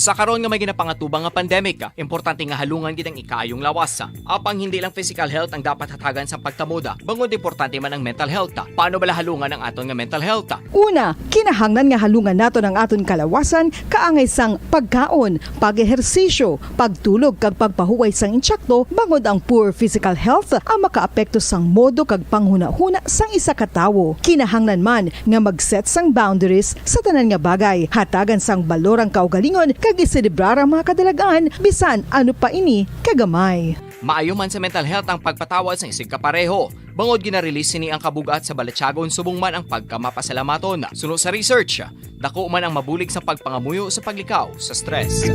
Sa karon nga may ginapangatubang nga pandemic, importante nga halungan gid ang ikaayong lawas. Apang hindi lang physical health ang dapat hatagan sa pagtamod, bangod importante man ang mental health. Paano bala halungan ang aton nga mental health? Una, kinahanglan nga halungan naton ang aton kalawasan kaangay sang pagkaon, pag-ehersisyo, pagtulog kag pagpahuway sang intsakto, bangod ang poor physical health ang makaapekto sang modo kag panghunahuna sang isa ka tawo. Kinahanglan man nga mag-set sang boundaries sa tanan nga bagay, hatagan sang balor ang kaugalingon kag iselebrar ang mga kadalagan, bisan ano pa ini kagamay. Maayo man sa mental health ang pagpatawad sang isigkapareho, bangod gina-release sini ang kabug-at sa balatyagon subong man ang pagkamapasalamaton. Suno sa research, dako man ang mabulig sa pagpangamuyo sa paglikaw sa stress.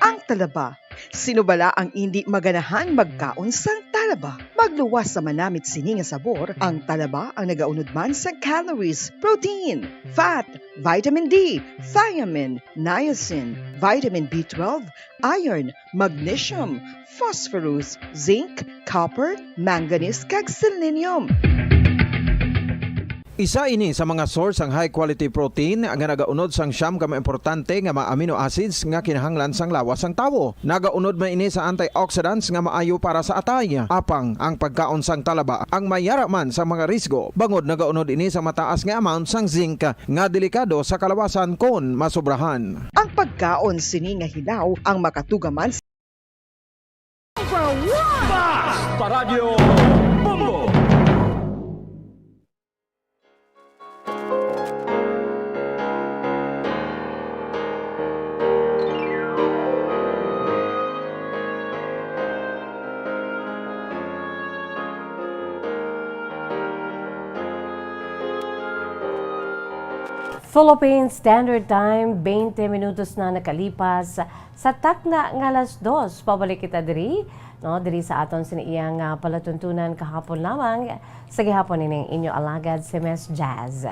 Ang talaba. Sino bala ang indi maganahan magkaon sang talaba? Magluwas sa manamit sini nga sabor, ang talaba ang nagaunod man sa calories, protein, fat, vitamin D, thiamine, niacin, vitamin B twelve, iron, magnesium, phosphorus, zinc, copper, manganese, kag selenium. Isa ini sa mga source sang high quality protein nga nagaunod sang siyam ka mga importante nga mga amino acids nga kinahanglan sang lawas sang tawo. Nagaunod man ini sa antioxidants nga maayo para sa atay. Apang ang pagkaon sang talaba ang may yara man sa mga risgo, bangod nagaunod ini sa mataas nga amount sang zinc nga delikado sa kalawasan kon masobrahan. Ang pagkaon sini nga hilaw ang makatuga man sa Number one! Fast Paradyo Bombo! Philippine Standard Time, twenty minutos na nakalipas sa takna nga alas dos. Pabalik kita diri, no, diri sa aton sini iyang, ah, palatuntunan kahapon lamang. Sa gihapon ining inyo alagad si Miss Jazz.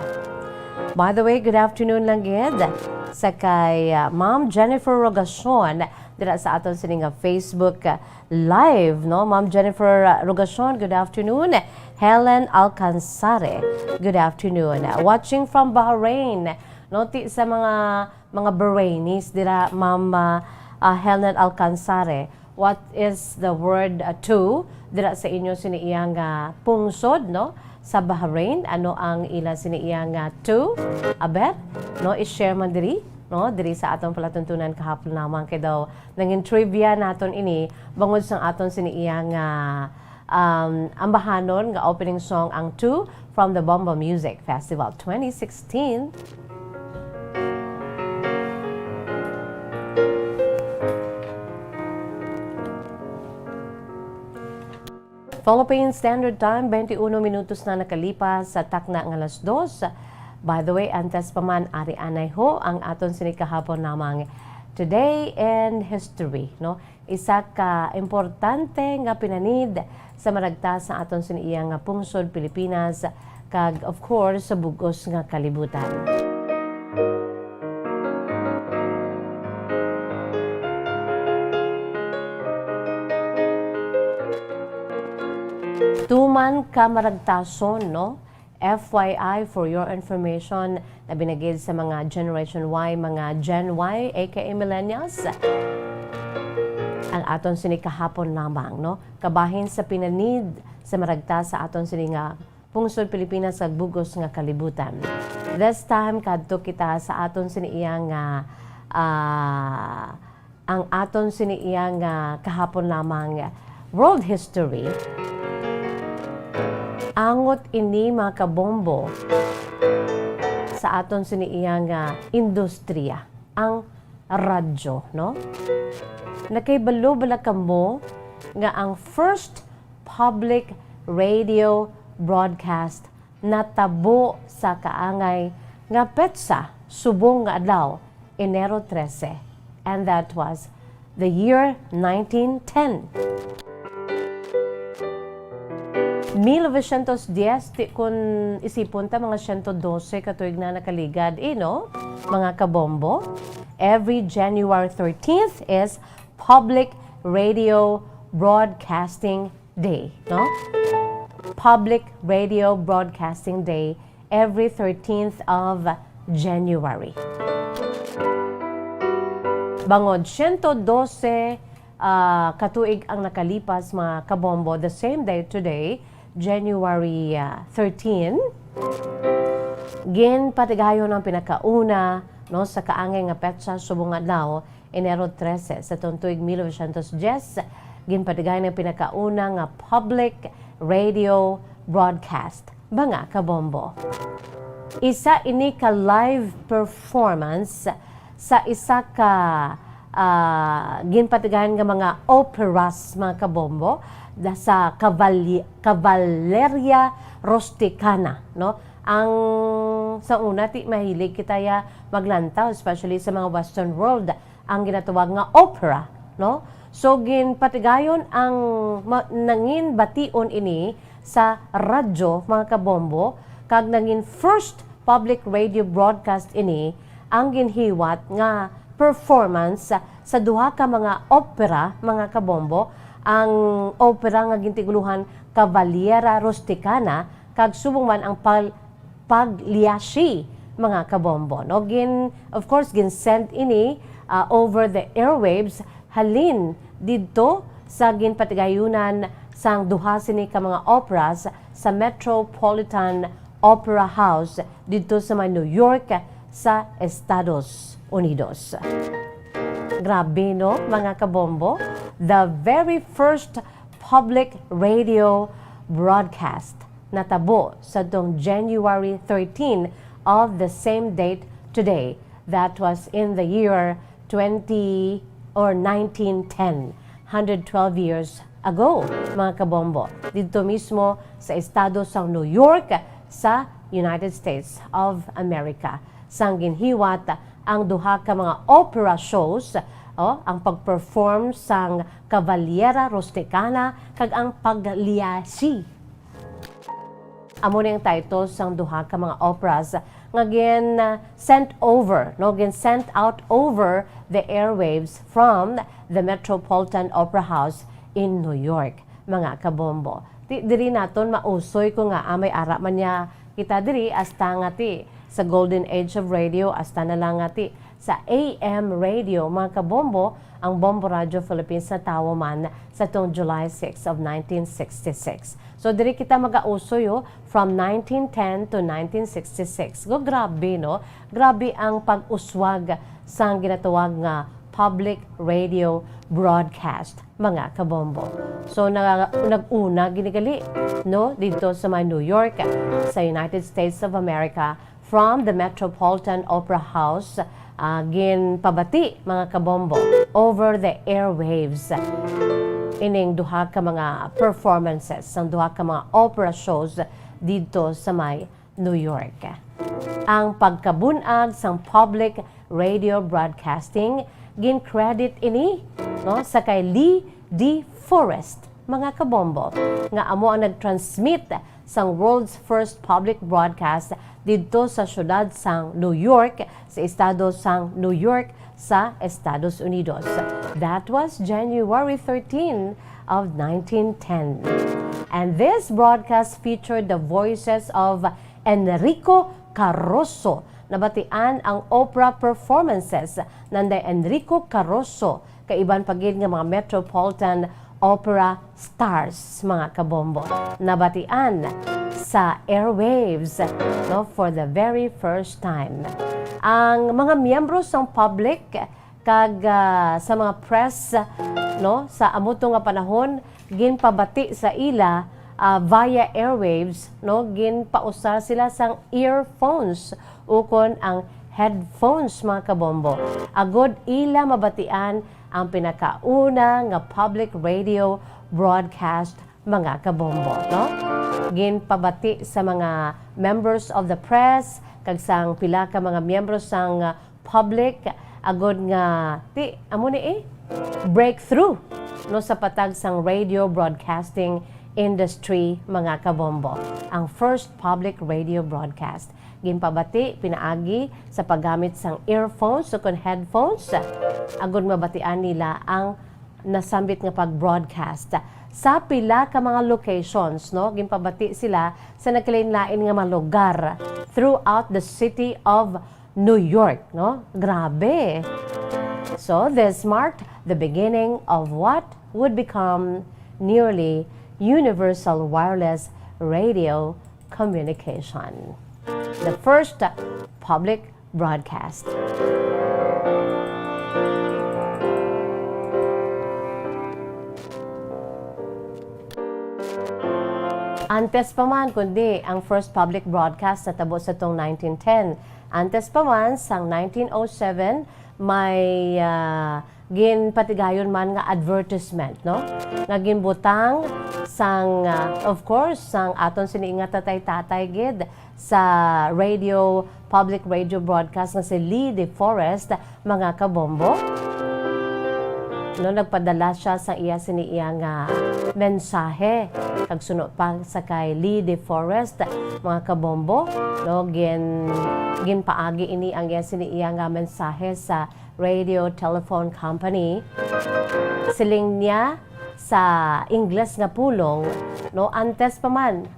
By the way, good afternoon lang gid sa kay, ah, Ma'am Jennifer Rogacion dira sa aton sini nga Facebook, ah, Live, no? Ma'am Jennifer, uh, Rogacion, good afternoon. Helen Alcansare, good afternoon. Uh, watching from Bahrain, no? Ti sa mga, mga Bahrainis dira, Ma'am, uh, uh, Helen Alcansare. What is the word, uh, two dira sa inyo sini iyang, uh, pungsod, no? Sa Bahrain, ano ang ila sini iyang, uh, two? Aber, no? I-share man diri, no? Diri sa atong palatuntunan kahapon lamang kay daw nangin trivia naton ini bangod sang aton sini iya nga, um, ambahanon nga opening song ang two from the Bombo Music Festival twenty sixteen. Philippine Standard Time, twenty-uno minutos na nakalipas sa takna nga alas dos. By the way, antes pa man, ari anay ho ang aton sini kahapon namang Today in History, no? Isa ka importante nga pinanid sa maragta sa aton sini iya nga pungsod Pilipinas, kag, of course, sa bug-os nga kalibutan. Tuman ka maragtason, no? F Y I, for your information, labi na gid sa mga Generation Y, mga Gen Y, A K A millennials, ang aton sini kahapon lamang, no? Kabahin sa pinanid sa maragta sa aton sini nga pungsod Pilipinas kag bug-os nga kalibutan. This time, kadto kita sa aton sini iya nga, ah, ang aton sini iya nga kahapon lamang world history. Angot ini, mga kabombo, sa aton sini iya nga industriya, ang radyo, no? Nakahibalo bala kamo nga ang first public radio broadcast natabo sa kaangay nga petsa subong nga adlaw, Enero trese, and that was the year nineteen ten. Mil novecientos diez, ti kun isipon ta, mga siyento dose ka tuig na nakaligad, eh, no? Mga kabombo, every January thirteenth is Public Radio Broadcasting Day, no? Public Radio Broadcasting Day every thirteenth of January. Bangod siyento dose, ah, ka tuig ang nakalipas, mga kabombo, the same day today, January, ah, thirteen, ginpatigayon ang pinakauna, no, sa kaangay nga petsa subong adlaw, Enero trese, sa tuong tuig mil novecientos diyes, ginpatigayon ang pinakauna nga public radio broadcast, mga kabombo. Isa ini ka live performance sa isa ka, ah, ginpatigayon nga mga operas, mga kabombo, da-, sa Cavalli-, Cavalleria Rusticana, no? Ang sa una, ti mahilig kita ya maglantaw, especially sa mga Western world, ang ginatawag nga opera, no? So, ginpatigayon ang ma-, nangin bation ini sa radyo, mga kabombo, kag nangin first public radio broadcast ini ang ginhiwat nga performance sa, sa duha ka mga opera, mga kabombo, ang opera nga gintitulohan Cavalleria Rusticana, kag subong man ang pal-, Pagliashi, mga kabombo, no? Gin-, of course, gin-send ini, ah, over the airwaves, halin didto sa ginpatigayunan sang duha sini ka mga operas sa Metropolitan Opera House didto sa may New York sa Estados Unidos. Grabe, no, mga kabombo? The very first public radio broadcast natabo sadtong January thirteen of the same date today. That was in the year twenty or nineteen ten, hundred twelve years ago, mga kabombo, didto mismo sa estado sang New York sa United States of America. Sang ginhiwat ang duha ka mga opera shows, oh, ang pag-perform sang Cavalleria Rusticana kag ang Pagliashi. Amo ni ang title sang duha ka mga operas nga gin, ah, sent over, no, gin sent out over the airwaves from the Metropolitan Opera House in New York, mga kabombo. Di, diri naton mausoy ko nga, ah, may ara man niya kita diri, hasta nga ti sa golden age of radio, hasta na lang nga ti sa A M radio, mga kabombo, ang Bombo Radio Philippines natawo man sa tong July six of nineteen sixty-six. So, diri kita magausoy, oh, from nineteen ten to nineteen sixty-six. Go, grabe, no? Grabe ang pag-uswag sang ginatawag nga public radio broadcast, mga kabombo. So, na-, nag-una gini gali, no, didto sa may New York, sa United States of America, from the Metropolitan Opera House, ah, ginpabati, mga kabombo, over the airwaves ining duha ka mga performances, sang duha ka mga opera shows didto sa may New York. Ang pagkabun-ag sang public radio broadcasting, gin-credit ini, no, sa kay Lee D. Forrest, mga kabombo, nga amo ang nag-transmit sang world's first public broadcast didto sa siyudad sang New York, sa estado sang New York, sa Estados Unidos. That was January thirteen of nineteen ten. And this broadcast featured the voices of Enrico Caruso. Nabatian ang opera performances nanday Enrico Caruso, kaiban pa gid nga mga Metropolitan Opera stars, mga kabombo. Nabatian sa airwaves, no, for the very first time. Ang mga miyembro sang public kag, ah, sa mga press, no, sa amo to nga panahon, ginpabati sa ila, ah, via airwaves, no, ginpausar sila sang earphones ukon ang headphones, mga kabombo, agod ila mabatian ang pinakauna nga public radio broadcast, mga kabombo, no? Ginpabati sa mga members of the press kag sang pila ka mga miyembro sang, ah, public, agod nga, ti, amo ni, eh, breakthrough, no, sa patag sang radio broadcasting industry, mga kabombo. Ang first public radio broadcast ginpabati pinaagi sa paggamit sang earphones ukon headphones, agod mabatian nila ang nasambit nga pag-broadcast sa pila ka mga locations, no? Ginpabati sila sa nagkalain-lain nga mga lugar throughout the city of New York, no? Grabe. So, this marked the beginning of what would become nearly universal wireless radio communication. The first public broadcast. Antes pa man, kundi ang first public broadcast natabo sa tong nineteen ten. Antes pa man, sang nineteen oh seven, may, ah, ginpatigayon man nga advertisement, no? Nga ginbutang sang, ah, of course, sang aton sini nga tatay-tatay gid sa radio, public radio broadcast nga si Lee De Forest, mga kabombo. No, nagpadala siya sa iya sini iya nga mensahe. Kag suno pa sa kay Lee De Forest, mga kabombo, no, gin-, ginpaagi ini ang iya sini iya nga mensahe sa radio telephone company. Siling niya sa Ingles nga pulong, no, antes pa man,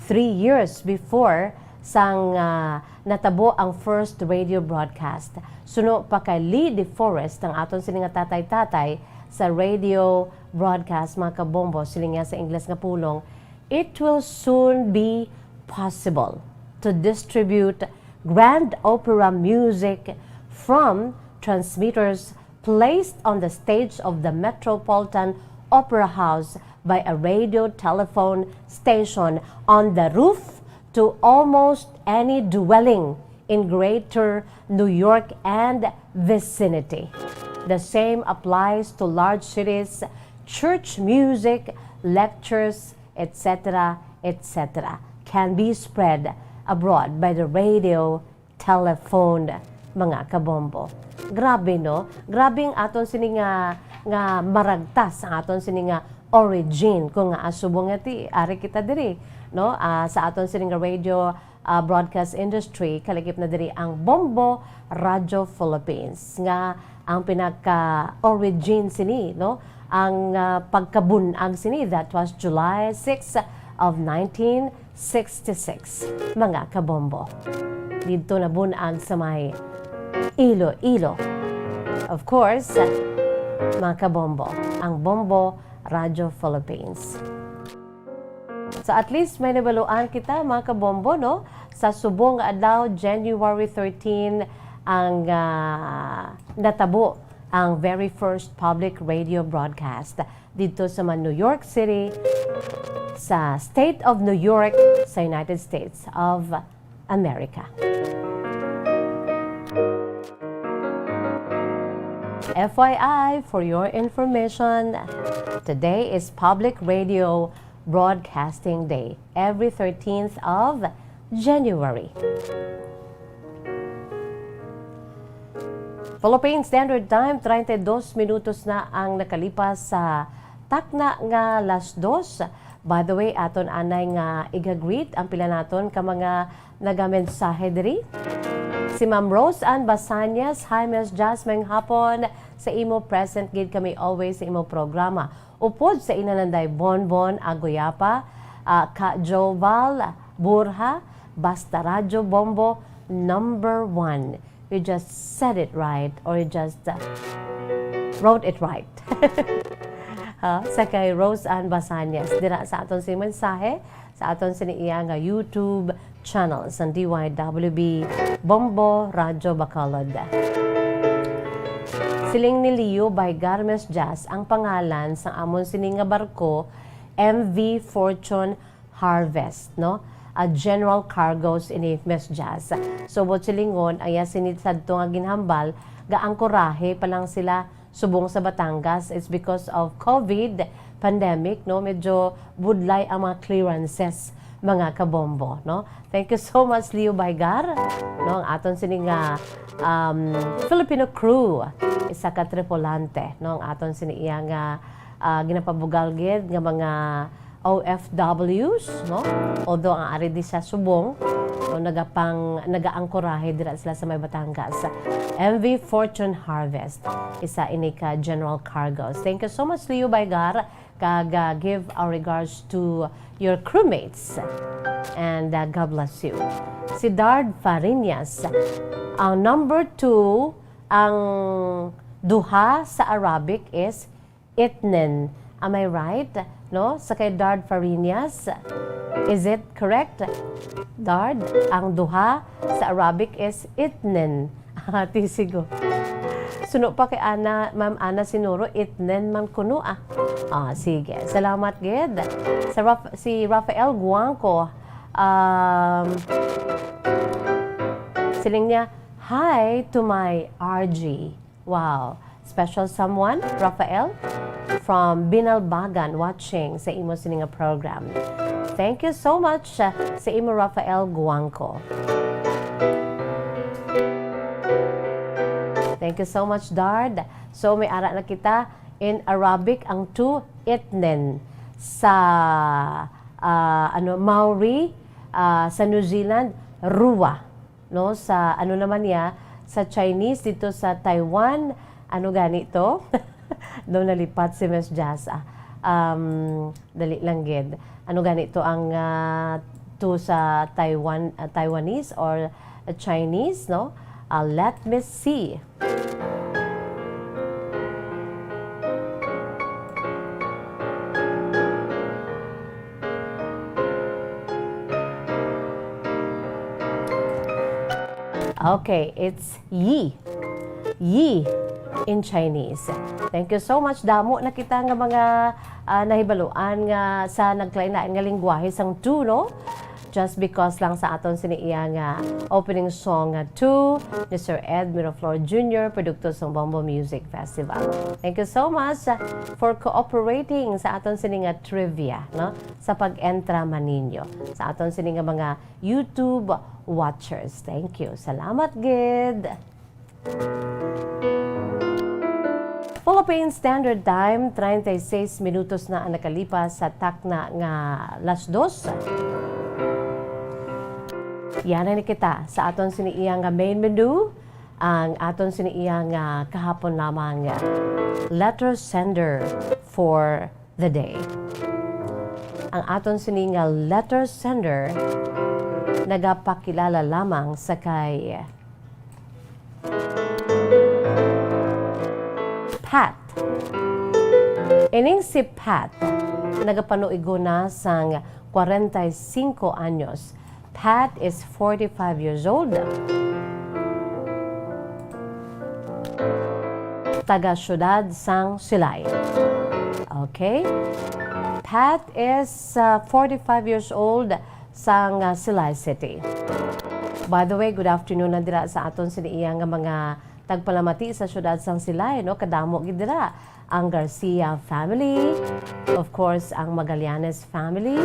three years before sang, ah, natabo ang first radio broadcast. Suno pa kay Lee De Forest, ang aton sini nga tatay-tatay sa radio broadcast, mga kabombo, siling niya sa Ingles nga pulong, "It will soon be possible to distribute grand opera music from transmitters placed on the stage of the Metropolitan Opera House by a radio telephone station on the roof to almost any dwelling in Greater New York and vicinity. The same applies to large cities. Church music, lectures, et cetera, et cetera, can be spread abroad by the radio telephone, mga kabombo." Grabe, no? Grabe ang aton sini nga, nga maragtas, ang aton sini nga origin, kung nga subong nga ti, ari kita diri, no? Ah, sa aton sini nga radio, ah, broadcast industry, kalagip na diri ang Bombo Radio Philippines, nga ang pinaka-origin sini, no? Ang, ah, pagkabun-ag sini, that was July six of nineteen sixty-six, mga kabombo. Didto nabun-ag sa may Iloilo. Of course, mga kabombo, ang Bombo Radio Philippines. So, at least may nabaluan kita, mga kabombo, no? Sa subong nga adlaw, January thirteen, ang, ah, natabo ang very first public radio broadcast didto sa man New York City, sa State of New York, sa United States of America. F Y I, for your information, today is Public Radio Broadcasting Day, every thirteenth of January. Philippine Standard Time, treinta y dos minutos na ang nakalipas sa takna nga las dos. By the way, aton anay nga iga-greet ang pila naton ka mga nagamensahe diri. Si Ma'am Rose Ann Basanyas, "Hi, Miss Jasmine, hapon sa imo, present gid kami always sa imo programa. Upod sa Inananday Bonbon Agoyapa, ah, Ka Joval Burha, basta Radyo Bombo, number one." You just said it right, or you just, uh, wrote it right. Ha? Sa kay Rose Ann Basanyas, dira sa aton sini mensahe, sa aton sini iya nga YouTube channel, sa D Y W B Bombo Radyo Bacolod. Siling ni Leo Baygar, "Miss Jazz, ang pangalan sa amon sini nga barko, M V Fortune Harvest, no? A general cargoes ini, Miss Jazz." So, buot silingon, ang iya sini sadto nga ginhambal, gaangkorahe pa lang sila subong sa Batangas. It's because of COVID pandemic, no? Medyo budlay ang mga clearances, mga kabombo, no? Thank you so much, Leo Baygar, no? Ang aton sini nga, um, Filipino crew, isa ka tripulante, no? Ang aton sini iya nga, ah, ginapabugal gid nga mga O F Ws, no? Although ang ari di sa subong, no, nagapang-, nagaangkorahe dira sila sa may Batangas. M V Fortune Harvest, isa ini ka General Cargos. Thank you so much, Leo Baygar, kag, ah, give our regards to your crewmates. And, ah, God bless you. Si Dard Fariñas, ang number two, ang duha sa Arabic is itnen. Am I right? No? Sa kay Dard Fariñas, is it correct? Dard, ang duha sa Arabic is itnen. Ati sigo. Suno pa kay Ana, Ma'am Ana Sinuro, itnen man kuno, ah. Ah, sige. Salamat gid. Sa Raf-, si Rafael Guangco, um, siling niya, "Hi to my R G." Wow. Special someone, Rafael, from Binalbagan, watching sa imo sini nga program. Thank you so much, uh, sa imo, Rafael Guangco. Thank you so much, Dard. So, may ara na kita in Arabic ang two itnen sa, ah, ano, Maori, ah, sa New Zealand, rua. No, sa ano naman niya, sa Chinese dito sa Taiwan, ano gani to? Daw nalipat si Miss Jazz, ah. Um, dali lang gid. Ano gani to ang, ah, to sa Taiwan, ah, Taiwanese or Chinese, no? Ah, let me see. Okay, it's yi. Yi in Chinese. Thank you so much. Damo na kita nga mga, ah, nahibaluan nga sa nagkalain-lain nga lingwahe sang two, no? Just because lang sa aton sini iya nga opening song nga two ni Sir Ed Miraflor Junior, produkto sang Bombo Music Festival. Thank you so much, ah, for cooperating sa aton sini nga trivia, no? Sa pag-entra man ninyo sa aton sini nga mga YouTube watchers. Thank you. Salamat gid. Philippine Standard Time, treinta y seis minutos na ang nakalipas sa takna nga las dos. Yana na kita sa aton sini iya nga main menu, ang aton sini iya nga kahapon lamang nga letter sender for the day. Ang aton sini nga letter sender nagapakilala lamang sa kay Pat. Ining si Pat nagapanuigo na sang kwarenta y singko anyos. Pat is forty-five years old. Taga siyudad sang Silay. Okay? Pat is, uh, forty-five years old sang, uh, Silay City. By the way, good afternoon na dira sa aton sini iya nga mga tagpalamati sa siyudad sang Silay, no? Kadamo gid dira ang Garcia family, of course, ang Magallanes family.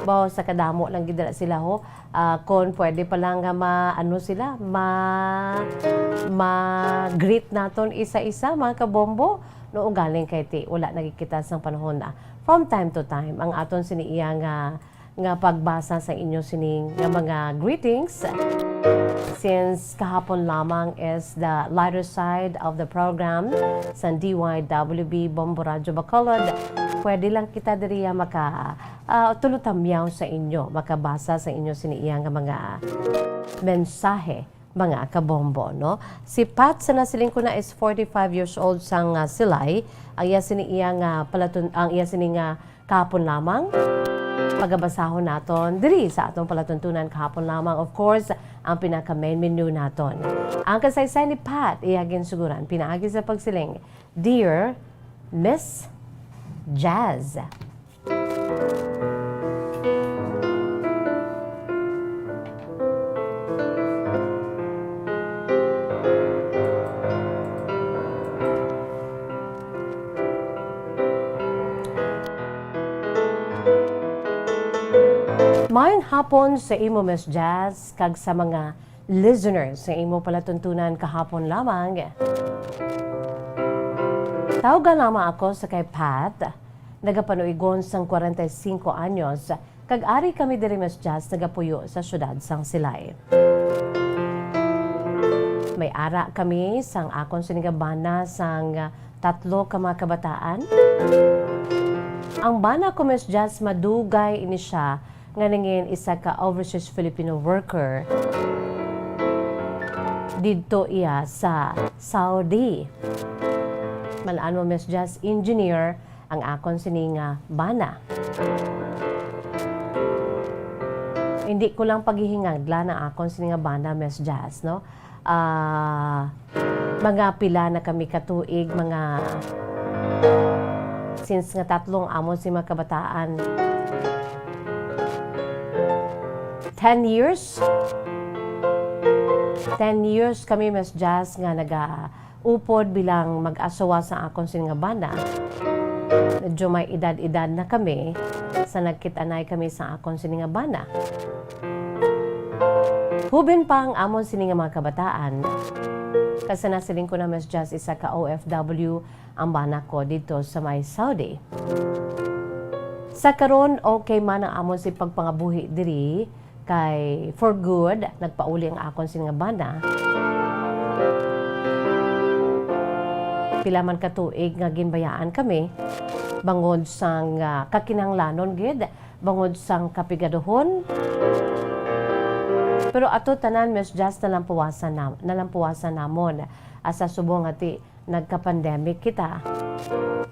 Baw sa kadamo lang gid dira sila, ho. Ah, kon pwede pa lang nga ma-, ano sila, ma-, ma-greet naton isa-isa, mga kabombo. No, ugaling kay ti, wala nagkikita sang panahon na. From time to time, ang aton sini iya nga nga pagbasa sa inyo sining nga mga greetings. Since kahapon lamang is the lighter side of the program sa D Y W B Bombo Radyo Bacolod, pwede lang kita diriya maka, ah, tulutamyaw sa inyo, makabasa sa inyo sini iya nga mga mensahe, mga kabombo, no? Si Pat, sa nasiling ko na, is forty-five years old sang, ah, Silay. Ang iya sini iya nga palatun-, ang iya sini nga kahapon lamang. Pagabasahon naton diri sa atong palatuntunan kahapon lamang, of course, ang pinaka-main menu naton. Ang kasaysay ni Pat, iya ginsuguran pinaagi sa pagsiling, "Dear Miss Jazz." Maayong hapon sa imo, Miss Jazz, kag sa mga listeners sa imo palatuntunan kahapon lamang. Tawga lamang ako sa kay Pat. Nagapanuigon sang kwarenta y singko anyos, kag ari kami diri, Miss Jazz, nagapuyo sa siyudad sang Silay. May ara kami sang akon sini nga bana sang tatlo ka mga kabataan. Ang bana ko, Miss Jazz, madugay ini siya nga nangin isa ka overseas Filipino worker didto iya sa Saudi. Malaan mo, Miss Jazz, engineer ang akon sini nga bana. Hindi ko lang paghihingadlan ang akon sini nga bana, Miss Jazz, no? Ah, mga pila na kami ka tuig, mga, since nga tatlong amon si mga kabataan. Ten years? Ten years kami, Miss Jazz, nga naga-upod bilang mag-asawa sa akon sini nga bana. Medyo may edad-edad na kami sa nagkit-anay kami sa akon sini nga bana. Hubin pa ang amon sini nga mga kabataan, kag sa nasiling ko na, Miss Jazz, isa ka O F W ang bana ko dito sa may Saudi. Sa karon, okay man ang amon si pagpangabuhi diri, kay for good, nagpauli ang akon sini nga bana. Pila man ka tuig nga ginbayaan kami, bangod sang, ah, kakinahanglanon gid, bangod sang kapigaduhon. Pero ato tanan, Miss Jazz, nalampuwasan na, nalampuwasan namon, ah, sa subong nga ti nagka-pandemic kita.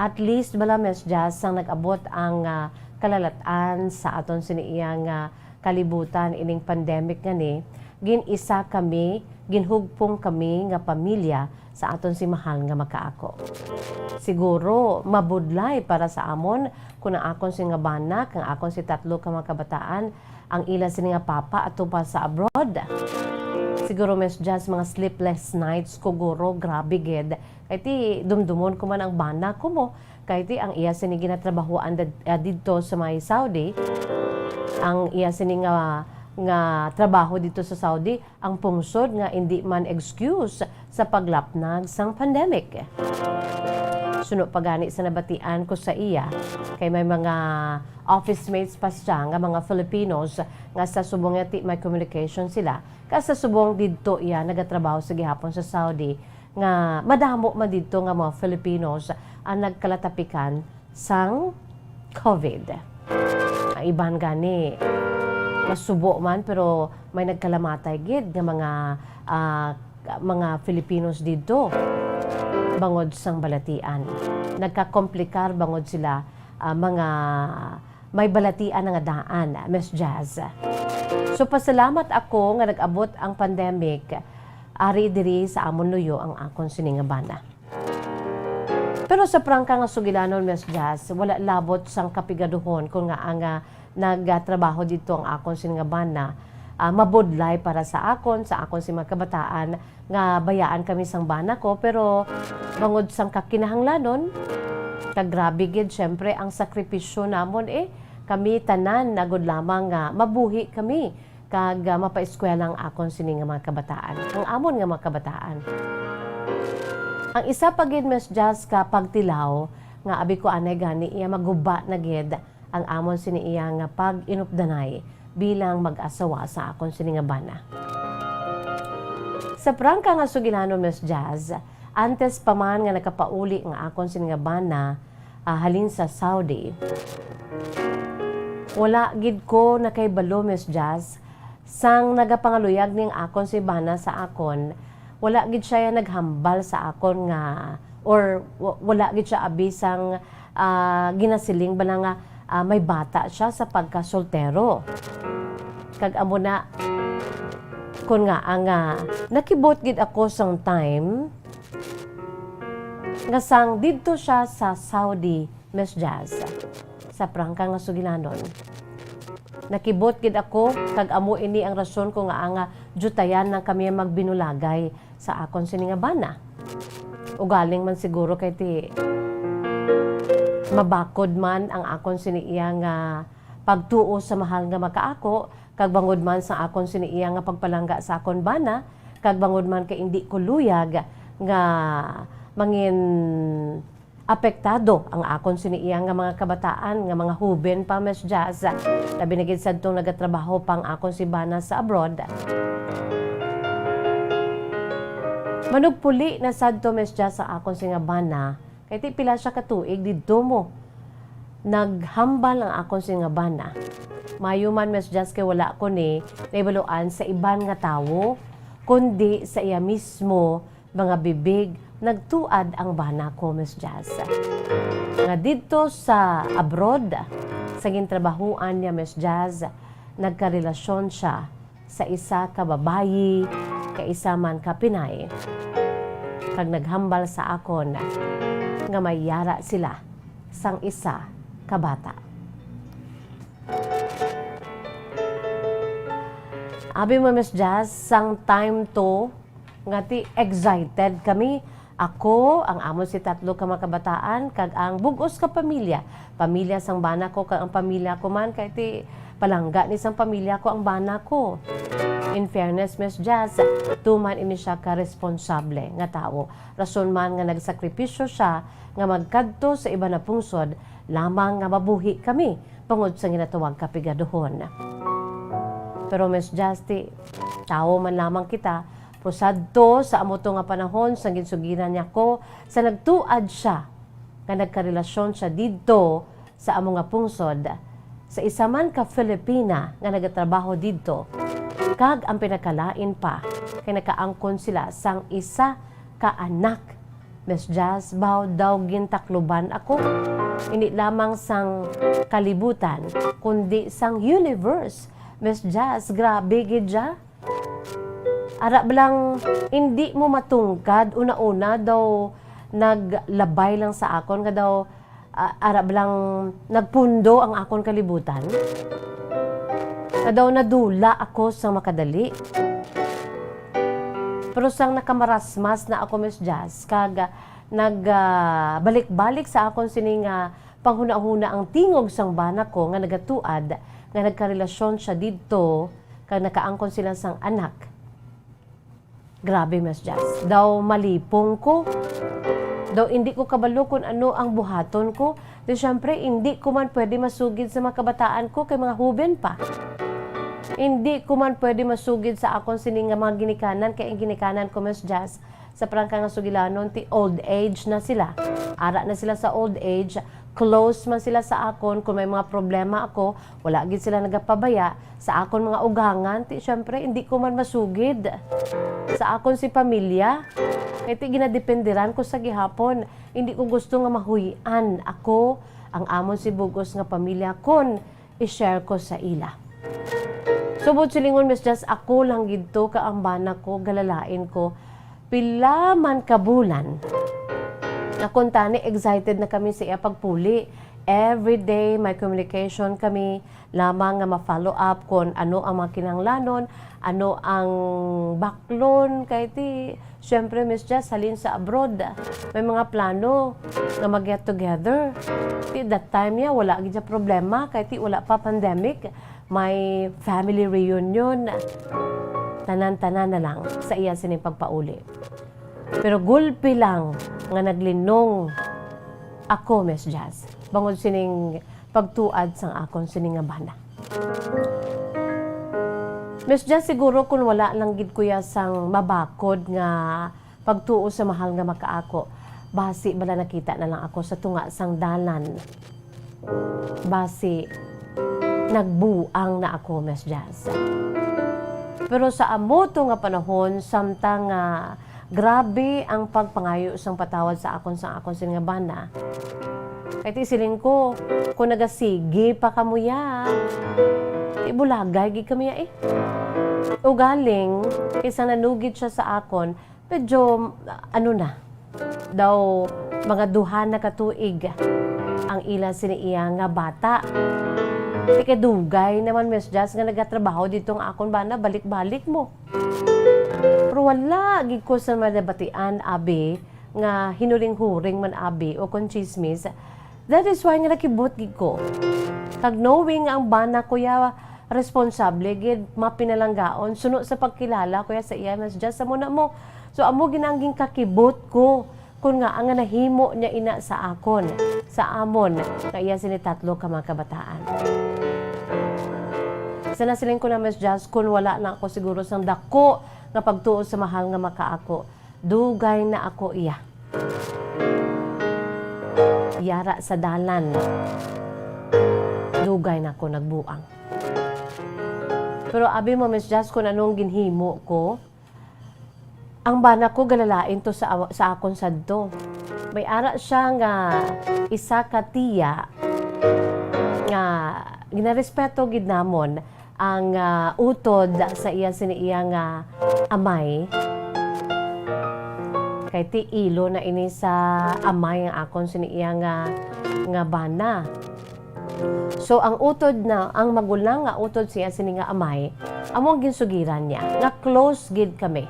At least bala, Miss Jazz, sang nag-abot ang, ah, kalalat-an sa aton sini iya nga kalibutan ining pandemic nga ni, gin-isa kami, ginhugpong kami nga pamilya sa aton si mahal nga makaako. Siguro mabudlay para sa amon kon ang akon si nga bana kag akon si tatlo ka mga kabataan, ang ila sini nga papa ato pa sa abroad. Siguro, Miss Jazz, mga sleepless nights ko guro, grabe gid. Kay ti dumdumon ko man ang bana ko mo, kay ti ang iya sini ginatrabahoan dad-, ah, didto sa may Saudi, ang iya sini nga, nga trabaho didto sa Saudi, ang pungsod nga indi man excuse sa paglapnag sang pandemic. Suno pa gani sa nabatian ko sa iya, kay may mga office mates pa siya nga mga Filipinos nga sa subong nga ti may communication sila, kag sa subong didto iya nagatrabaho sa gihapon sa Saudi, nga madamo man didto nga mga Filipinos ang nagkalatapikan sang COVID. Ang iban gani, masubo man, pero may nagkalamatay gid nga mga, ah, mga Filipinos didto bangod sang balatian. Nagkakomplikar bangod sila, ah, mga may balatian nga daan, Miss Jazz. So, pasalamat ako nga nag-abot ang pandemic, ari diri sa amon luyo ang akon sini nga bana. Pero sa prangka nga sugilanon, Miss Jazz, wala labot sang kapigaduhon kon ngaa nga nagtrabaho didto ang akon sini nga bana, ah, mabudlay para sa akon, sa akon si mga kabataan, nga bayaan kami sang bana ko, pero bangod sang kakinahanglanon, kag grabe gid, syempre, ang sakripisyo namon, eh, kami tanan nagod lamang nga mabuhi kami kag, ah, mapaeskwela ang akon sini nga mga kabataan, ang amon nga mga kabataan. Ang isa pa gid, Miss Jazz, ka pagtilaw nga abi ko anay gani iya maguba na gid ang amon sini iya nga pag-inupdanay bilang mag-asawa sa akon sini nga bana. Sa prangka nga sugilanon, Miss Jazz, antes pa man nga nakapauli ang akon sini nga bana, ah, halin sa Saudi, wala gid ko nakahibalo, Miss Jazz, sang nagapangaluyag ning akon si bana sa akon, wala gid siya naghambal sa akon nga, or wa-, wala gid siya abi sang, ah, ginasiling bala nga, ah, may bata siya sa pagkasoltero. Kag amo na, kon nga ang, ah, nakibot gid ako sang time nga sang didto siya sa Saudi, Miss Jazz, sa prangka nga sugilanon. Nakibot gid ako, kag amo ini ang rason ko nga, nga diyutayan lang kami magbinulagay sa akon sini nga bana. Ugaling man siguro kay ti mabakod man ang akon sini iya nga pagtuo sa mahal nga makaako, kag bangod man sa akon sini iya nga pagpalangga sa akon bana, kag bangod man kay indi ko luyag nga mangin Apektado ang akon sini iya nga mga kabataan nga mga huben pa, Miss Jazz. Labi na gid sadtong nagatrabaho pa ang akon si bana sa abroad. Manugpuli na sadto, Miss Jazz, ang akon si nga bana. Kay ti pila siya ka tuig didto mo naghambal ang akon si nga bana. Mayo man, Miss Jazz, kay wala ko ni nahibaluan sa iban nga tawo, kundi sa iya mismo mga bibig nagtuad ang bana ko, Miss Jazz. Nga didto sa abroad, sa gintrabahuan niya, Miss Jazz, nagkarelasyon siya sa isa ka babayi, ka isa man ka Pinay, kag naghambal sa akon nga may yara sila sang isa ka bata. Abi mo, Miss Jazz, sang time to nga ti excited kami. Ako, ang amon si tatlo ka mga kabataan, kag ang bug-os ka pamilya. Pamilya sang bana ko, kag ang pamilya ko man, kay ti palangga ni sang pamilya ko ang bana ko. In fairness, Miss Jazz, tuman ini siya ka responsable nga tawo. Rason man nga nagsakripisyo siya nga magkadto sa iban na pungsod lamang nga mabuhi kami bangod sa ginatawag ka pigaduhon. Pero, Miss Jazz, ti tawo man lamang kita, pero sadto sa amo to nga panahon, sa ginsugiran niya ko, sa nagtuad siya nga nagkarelasyon siya didto sa amo nga pungsod, sa isa man ka Filipina nga nagatrabaho didto, kag ang pinakalain pa kay nakaangkon sila sang isa ka anak. Miss Jazz, baw daw gintakluban ako, hindi lamang sang kalibutan, kundi sang universe. Miss Jazz, grabe gid siya. Ara ba lang, hindi mo matungkad, una-una daw naglabay lang sa akon nga daw, ah, ara ba lang nagpundo ang akon kalibutan. Nga daw nadula ako sa makadali. Pero sang nakamarasmas na ako, Miss Jazz, kag, ah, nag, ah, balik-balik sa akon sini nga panghunahuna ang tingog sang bana ko nga nagatuad nga nagkarelasyon siya didto kag nakaangkon sila sang anak. Grabe, Miss Jazz. Daw malipong ko. Daw indi ko kabalo kung ano ang buhaton ko. Di syempre, indi ko man pwede masugid sa mga kabataan ko kay mga huben pa. Indi ko man pwede masugid sa akon sini nga mga ginikanan kay ang ginikanan ko, Miss Jazz, sa prangka nga sugilanon, ti old age na sila. Ara na sila sa old age, close man sila sa akon. Kung may mga problema ako, wala gid sila nagapabaya sa akon mga ugangan. Ti, syempre, hindi ko man masugid sa akon si pamilya. Kay ti, ginadependeran ko sa gihapon. Hindi ko gusto nga mahuy-an ako ang amon si bug-os nga pamilya kon i-share ko sa ila. Subot silingon, Miss Jazz, ako lang gid to ka ang bana ko, galalain ko. Pila man ka bulan, nga kuntani excited na kami sa iya pagpuli. Every day may communication kami, lamang nga ma-follow up kon ano ang mga kinahanglanon, ano ang baklon, kay ti, syempre, Miss Jazz, halin sa abroad, may mga plano nga mag-get together. Ti, that time niya, wala gid siya problema, kay ti, wala pa pandemic, may family reunion. Tanan-tanan na lang sa iya sining pagpauli. Pero gulpi lang nga naglinong ako, Miss Jazz, bangod sining pagtuad sang akon sini nga bana. Miss Jazz, siguro kun wala lang gid ko ya sang mabakod nga pagtuo sa mahal nga makaako, basi bala nakita na lang ako sa tunga sang dalan. Basi nagbuang na ako, Miss Jazz. Pero sa amo to nga panahon, samtang nga grabe ang pagpangayo sang patawad sa akon sang akon sini nga bana. Kay ti siling ko, kung nagasigi pa kamo ya, ti bulagay gid kamo ya eh. Ugaling, kay sang nanugid siya sa akon, medyo, ano na, daw mga duha na ka tuig ang ila sini iya nga bata. Ti kay dugay naman, Miss Jazz, nga nagatrabaho dito nga akon bana, balik-balik mo. Pero wala gid ko sa madabatian, abi, nga hinuring-huring man, abi, o kon chismis. That is why nga nakibot gid ko. Kag knowing nga ang bana ko ya responsable gid, mapinalanggaon, suno sa pagkilala ko ya sa iya, Miss Jazz, amo na mo. So, amo gid ang ginkakibot ko. Kon nga ang nahimo niya ina sa akon, sa amon, nga iya sini tatlo ka mga kabataan. Sa nasiling ko na, Miss Jazz, kun wala lang ako siguro sang dako nga pagtuo sa mahal nga makaako, dugay na ako iya. Yara sa dalan, dugay na ako nagbuang. Pero abi mo, Miss Jazz, kung anong ginhimo ko, ang bana ko galalain to sa awa-, sa akon sadto. May ara siya nga isa ka tiya nga ginarespeto gid namon ang, ah, utod sa iya sini iya nga amay. Kay ti ilo na ini sa amay ang akon sini iya nga, nga bana. So, ang utod na, ang magulang nga utod siya sini nga amay, amo ang ginsugiran niya, nga close gid kami.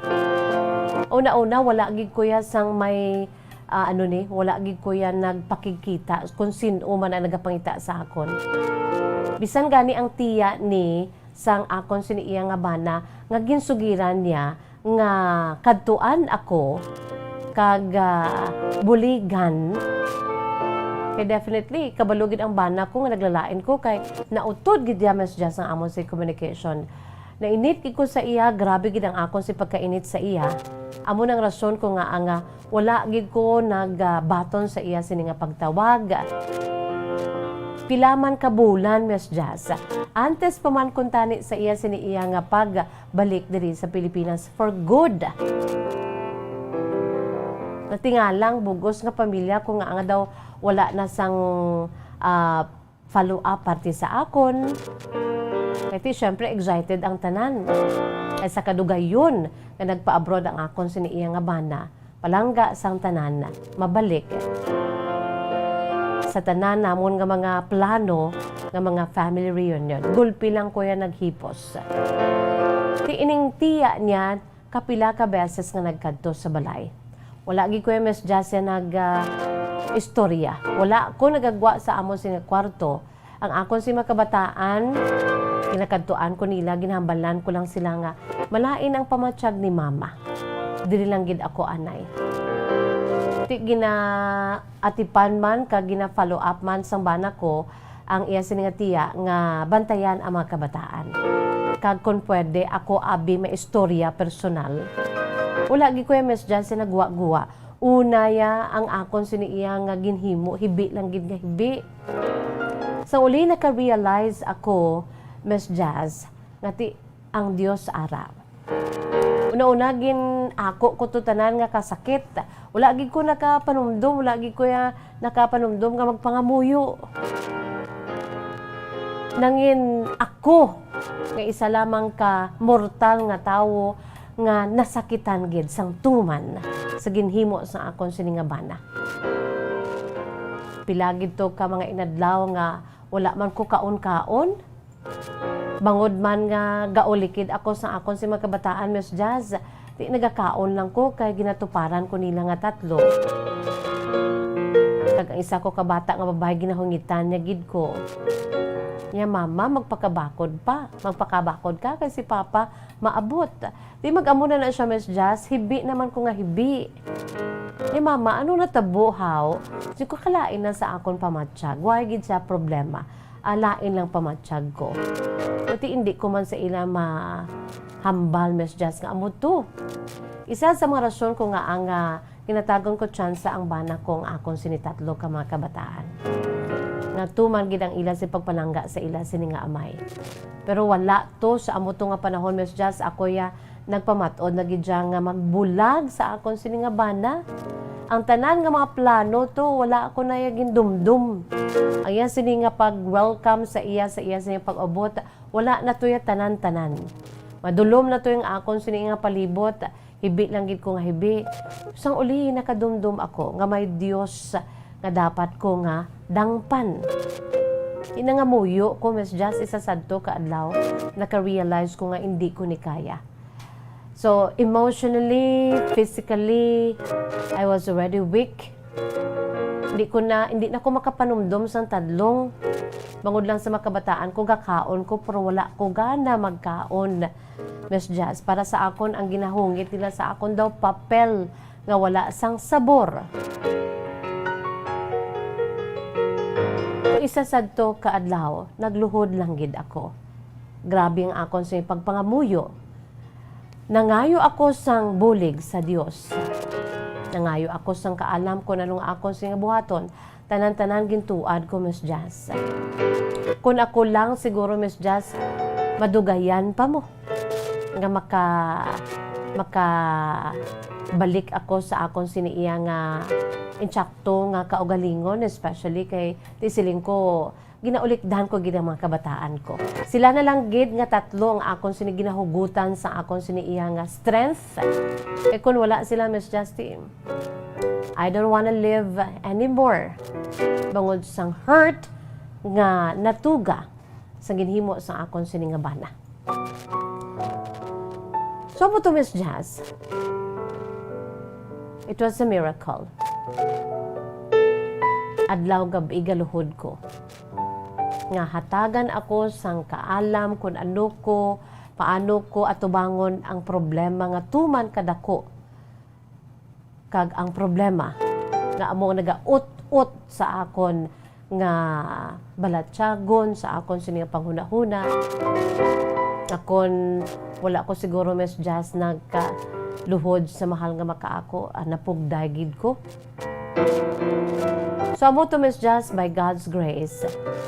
Una-una, wala gid ko ya sang may, ah, ano ni, wala gid ko ya nagpakigkita kung sin-o man ang nagapangita sa akon. Bisan gani ang tiya ni sang akon sini iya nga bana nga ginsugiran niya nga kadtuan ako kag, ah, buligan. Kay definitely, kabalo gid ang bana ko nga naglalain ko kay nautod gid iya, Miss Jazz, ang amon si communication. Nainit gid ko sa iya, grabe gid ang akon si pagkainit sa iya. Amo nang rason ko nga ang, ah, wala gid ko nagbaton sa iya sini nga pagtawag. Pila man ka bulan, Miss Jazz, antes pa man kuntani sa iya sini iya nga pagbalik diri sa Pilipinas for good. Natingalang bugos nga pamilya ko nga, nga daw wala na sang, ah, follow up parte sa akon. Kay ti, syempre, excited ang tanan. Kay sa kadugayon nga nagpa-abroad ang akon sini iya nga bana, palangga sang tanan, mabalik sa tanan namon nga mga plano nga mga family reunion. Gulpi lang ko ya naghipos. Ti ining tiya niya, kapila ka beses nga nagkadto sa balay. Wala gid ko ya, Miss Jazz, ya nag, ah, istorya. Wala ko nagagwa sa amon sini nga kwarto. Ang akon si mga kabataan, ginakadtuan ko nila, ginahambalan ko lang sila nga malain ang pamatyag ni mama. Diri lang gid ako anay. Ti ginaatipan man kag gina-follow up man sang bana ko ang iya sini nga tiya nga bantayan ang mga kabataan. Kag kon pwede, ako abi may istorya personal. Wala gid ko ya, Miss Jazz, ya nagguwa-guwa. Una ya ang akon sini iya nga ginhimo, hibi lang gid nga hibi. Sa uli, naka-realize ako, Miss Jazz, nga ti ang Dios ara. Una-una, gin-ako ko to tanan nga kasakit. Wala gid ko nakapanumdom, wala gid ko ya nakapanumdom nga magpangamuyo. Nangin ako nga isa lamang ka mortal nga tawo nga nasakitan gid sang tuman sa ginhimo sa akon sini nga bana. Pila gid to ka mga inadlaw nga wala man ko kaon-kaon. Bangod man nga gaulikid ako sa akon si mga kabataan, Miss Jazz, di nagakaon lang ko kay ginatuparan ko nila nga tatlo. Kag ang isa ko ka bata nga babayi, ginahungitan niya gid ko. Niya, "Mama, magpakabakod pa. Magpakabakod ka kay si Papa maabot." Di mag-amo na na siya, Miss Jazz, hibi naman ko nga hibi. Niya, "Mama, ano natabo, haw?" Di ko kalain na sa akon pamatyag. Why gid siya problema? Ah, lain lang pamatyag ko. Pati hindi ko man sa ila mahambal, Miss Jazz, nga amo to. Isa sa mga rason ko nga ang, ah, ginatagon ko tsansa ang bana ko ang akon sini tatlo ka mga kabataan. Nga tuman gid ang ila si pagpalangga sa ila sini nga amay. Pero wala to sa amo to nga panahon, Miss Jazz, ako ya nagpamat-od na gid siya nga magbulag sa akon sini nga bana. Ang tanan nga mga plano to, wala ako na ya gindumdum. Ang iya sini nga pag-welcome sa iya, sa iya sini nga pag-abot, wala na to ya tanan-tanan. Madulom na to yung akon sini nga palibot. Hibi lang gid ko nga hibi. Sang uli, nakadumdom ako nga may Dios nga dapat ko nga dangpan. Inangamuyo ko, Miss Jazz, isa sadto ka adlaw, naka-realize ko nga hindi ko ni kaya. So, emotionally, physically, I was already weak. Hindi ko na, hindi na ko makapanumdom sang tadlong. Bangod lang sa makabataan ko, gakaon ko, pero wala ko gana magkaon. Miss Jazz, para sa akon, ang ginahungit nila sa akon daw papel nga wala sang sabor. Isa sadto ka adlaw, nagluhod lang gid ako. Grabe ang akon sing pagpangamuyo. Nangayo ako sang bulig sa Dios. Nangayo ako sang kaalam kon anong akon sing buhaton. Tanan-tanan gintuad ko, Miss Jazz. Kon ako lang siguro, Miss Jazz, madugayan pa mo nga maka-, makabalik ako sa akon sini iya nga insakto nga kaugalingon, especially kay ti siling ko, ginaulikdan ko gid ang mga kabataan ko. Sila na lang gid nga tatlo ang akon sini ginahugutan sa akon sini iya nga strength. Kay kun wala sila, Miss Justin, I don't wanna live anymore. Bangod sang hurt nga natuga sa ginhimo sa akon sini nga bana. So, amo to, Miss Jazz. It was a miracle. Adlaw gab-i galuhod ko nga hatagan ako sang kaalam kun ano ko, paano ko atubangon ang problema nga tuman kadako, kag ang problema nga amo ang nagaut-ot sa akon nga balatyagon, sa akon sini nga panghunahuna. Akon, wala ko siguro, Miss Jazz, nagkaluhod sa mahal nga makaako, ah, napugday gid ko. So, amo to, Miss Jazz, by God's grace,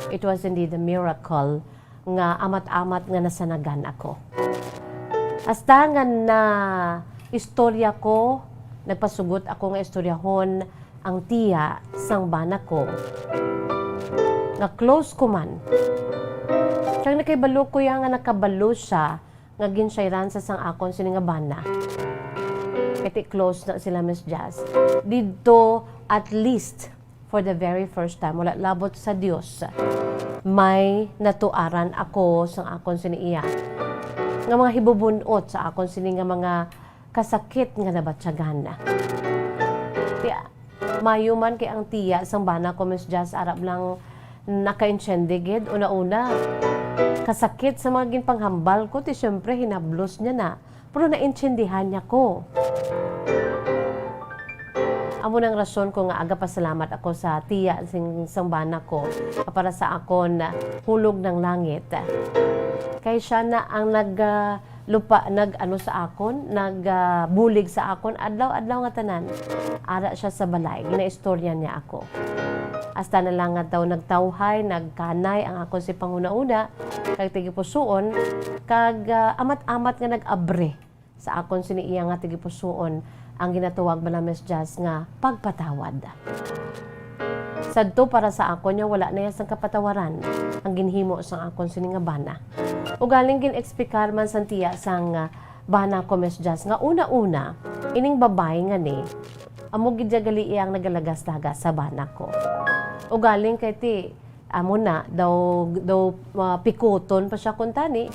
it was indeed a miracle nga amat-amat nga nasanagan ako. Hasta nga na istorya ko, nagpasugot ako nga istoryahon ang tiya sang bana ko, nga close ko man. Kag nakahibalo ko ya nga nakabalo siya nga ginshayran sa sang akon sini nga bana. Kay ti close na sila, Miss Jazz. Didto, at least, for the very first time, wala labot sa Dios, may natuaran ako sang akon sini iya nga mga hibubun-ot sa akon sini nga mga kasakit nga nabatyagan. Kaya, mayo man kay ang tiya sang bana ko, Miss Jazz, arap lang nakaintindi gid. Una-una, kasakit sa mga ginpanghambal ko, ti siyempre hinablos niya na. Pero naintindihan niya ko. Amo nang rason ko nga agapasalamat ako sa tiya sing, sang bana ko para sa akon hulog ng langit. Kay siya na ang nag, ah, lupa, nag, ano, sa akon, nag, ah, bulig sa akon adlaw-adlaw nga tanan. Ara siya sa balay, ginaistorya niya ako. Hasta na lang nga daw nagtawhay, nagkanay ang akon si panghunahuna, kag tigipusuon, kag, ah, amat-amat nga nag-abre sa akon sini iya nga tigipusuon ang ginatawag bala, Miss Jazz, nga pagpatawad. Sadto para sa akon niya, wala na iya sang kapatawaran ang ginhimo sang akon sini nga bana. Ugaling gin-explicar man sang tiya sang, ah, bana ko, Miss Jazz, nga una-una, ining babayi nga ni, amo gid ya gali iya ang nagalagas-lagas sa bana ko. Ugaling kay ti, amo na, daw, daw, ah, pikuton pa siya kuntani.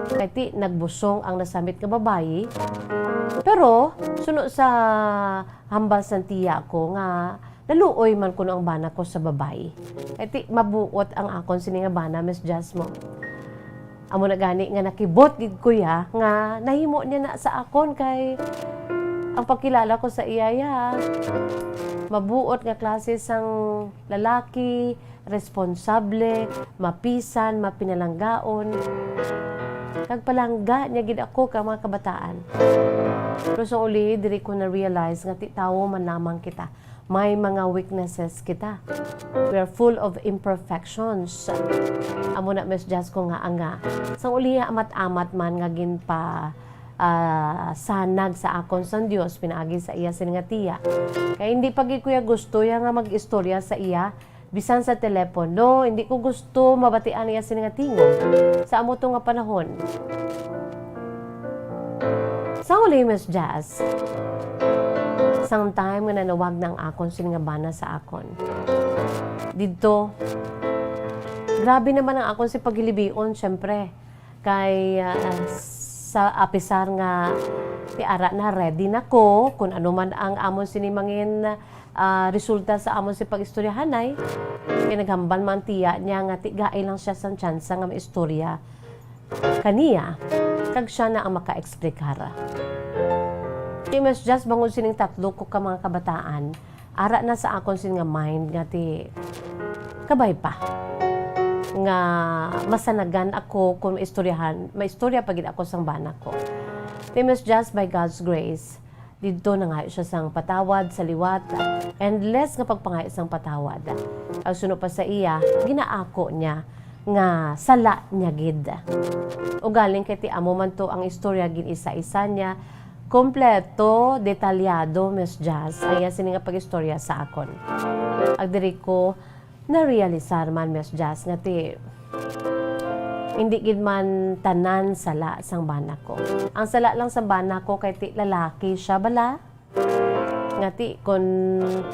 Kay ti, nagbusong ang nasamit nga babayi. Pero, suno sa hambal sang tiya ko nga, naluoy man kuno ang bana ko sa babayi. Kay ti, mabuot ang akon sini nga bana, Miss Jasmine. Amo na gani nga nakibot gid ko ya nga nahimo niya na sa akon, kay ang pagkilala ko sa iya ya, mabuot nga klase sang lalaki, responsable, mapisan, mapinalanggaon. Kag palangga niya gid ako ka mga kabataan. Pero sa uli, diri ko na-realize nga ti tawo man lamang kita. May mga weaknesses kita. We are full of imperfections. Amo na, Miss Jazz, ko nga anga. Sa uli, amat-amat man nga ginpa, ah, sanag sa akon sang Dios pinaagi sa iya sini nga tiya. Kay hindi pa gid ko ya gusto ya nga mag-istorya sa iya, bisan sa telepono, hindi ko gusto mabatian iya sini nga tingog. Sa amo to nga panahon. Sa uli, Miss Jazz, sang time nga nanawag na ang akon sini nga bana sa akon. Didto, grabe naman ang akon si paghilibion, syempre. Kay, ah, sa apisar nga ti ara na, ready na ko, kun ano man ang amon sini mangin, ah, resulta sa amon si pag-istoryahanay, kay naghambal man tiya niya nga tigaay lang siya sang tsansa nga maistorya kaniya, kag siya na ang makaeksplikar. Ti, Miss Jazz, bangod sining tatlo ko ka mga kabataan, ara na sa akon sin nga mind nga ti kabay pa nga masanagan ako kung maistoryahan, maistorya pa gid ako sang bana ko. Ti, Miss Jazz, by God's grace, didto nangayo siya sang patawad sa liwat, endless nga pagpangayo sang patawad. Ang suno pa sa iya, ginaako niya nga sala niya gid. Ugaling kay ti amo man to ang istorya, gin-isa-isa niya, kompleto, detalyado, Miss Jazz, ang iya sini nga pag-istorya sa akon. Ag diri ko narealisar man, Miss Jazz, nga ti hindi gid man tanan sala sang bana ko. Ang sala lang sang bana ko kay ti lalaki siya bala. Nga ti, kun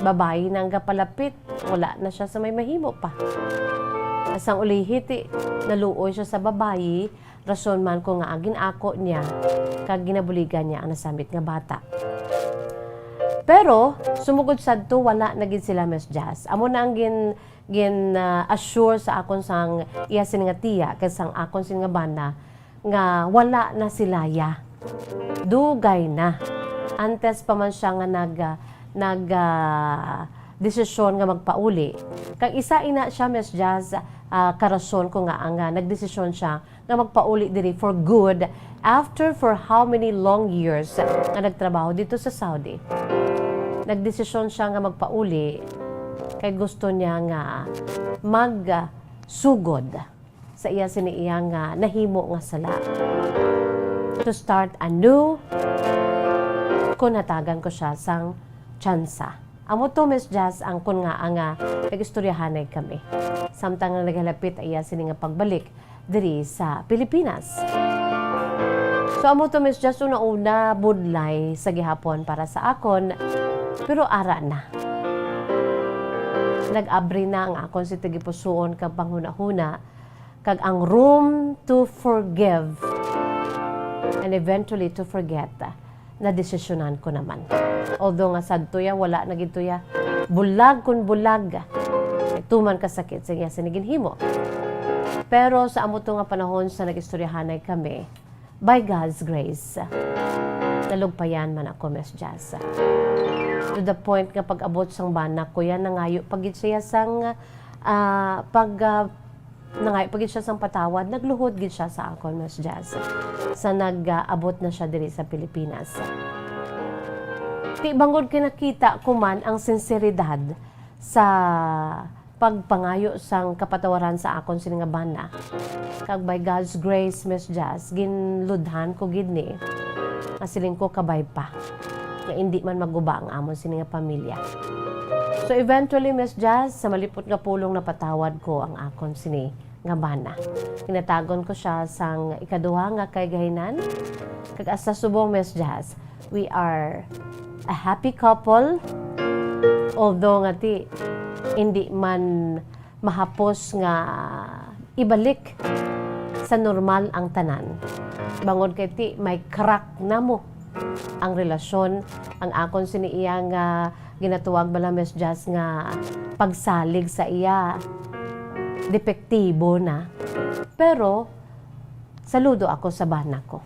babayi na ang gapalapit, wala na siya sa may mahimo pa. Sang ulihi ti, naluoy siya sa babayi, rason man ko nga gin-ako niya, kag ginabuligan niya ang nasambit nga bata. Pero, sumugod sadto, wala na gid sila, Miss Jazz. Amo na ang gin-, gin, ah, assure sa akon sang iya sini nga tiya, kag sang akon sini nga bana, nga wala na sila ya. Dugay na. Antes pa man siya nga nag, ah, nag, ah, desisyon nga magpauli. Kag isa ina siya, Miss Jazz, ah, karason ko nga ang, ah, nagdesisyon siya nga magpauli diri for good after for how many long years nga nagtrabaho dito sa Saudi. Nagdesisyon siya nga magpauli kay gusto niya nga magsugod sa iya sini iya nga nahimo nga sala. To start anew, kung hatagan ko siya sang tsansa. Amo to, Miss Jazz, ang kun nga, nga nag-istoryahanay kami. Samtang nga naghalapit ang iya sini nga pagbalik diri sa Pilipinas. So, amo to, Miss Jazz, una-una, budlay sa gihapon para sa akon, pero ara na. Nag-abri na ang akon si tagipusoon kag panghunahuna, kag ang room to forgive and eventually to forget, nadesisyonan ko naman. Although nga sadto ya, wala na gid to ya bulag kun bulag. Tuman kasakit sa iya sini ginhimo. Pero sa amo to nga panahon sa nag-istoryahanay kami, by God's grace, nalugpayan man ako, Miss Jazz. To the point nga pag-abot sang bana ko yan, nangayo pa gid siya sang, ah, pag, ah, nangayo pa gid siya sang patawad, nagluhod gid siya sa akon, Miss Jazz, sa nag-abot na siya diri sa Pilipinas. Ti bangod kay nakita ko man ang sinseridad sa pagpangayo sang kapatawaran sa akon sini nga bana. Kag by God's grace, Miss Jazz, ginludhan ko gid ni, nga siling ko kabay pa, nga indi man maguba ang amon sini nga pamilya. So eventually, Miss Jazz, sa malipot nga pulong napatawad ko ang akon sini nga bana. Ginatagon ko siya sang ikaduha nga kagahinan. Kag hasta subong, Miss Jazz, we are a happy couple. Although nga ti, hindi man mahapos nga ibalik sa normal ang tanan. Bangod kay ti, may crack na mo ang relasyon, ang akon sini iya nga ginatuwag bala, Miss Jazz, nga pagsalig sa iya, depektibo na. Pero, saludo ako sa bana ko.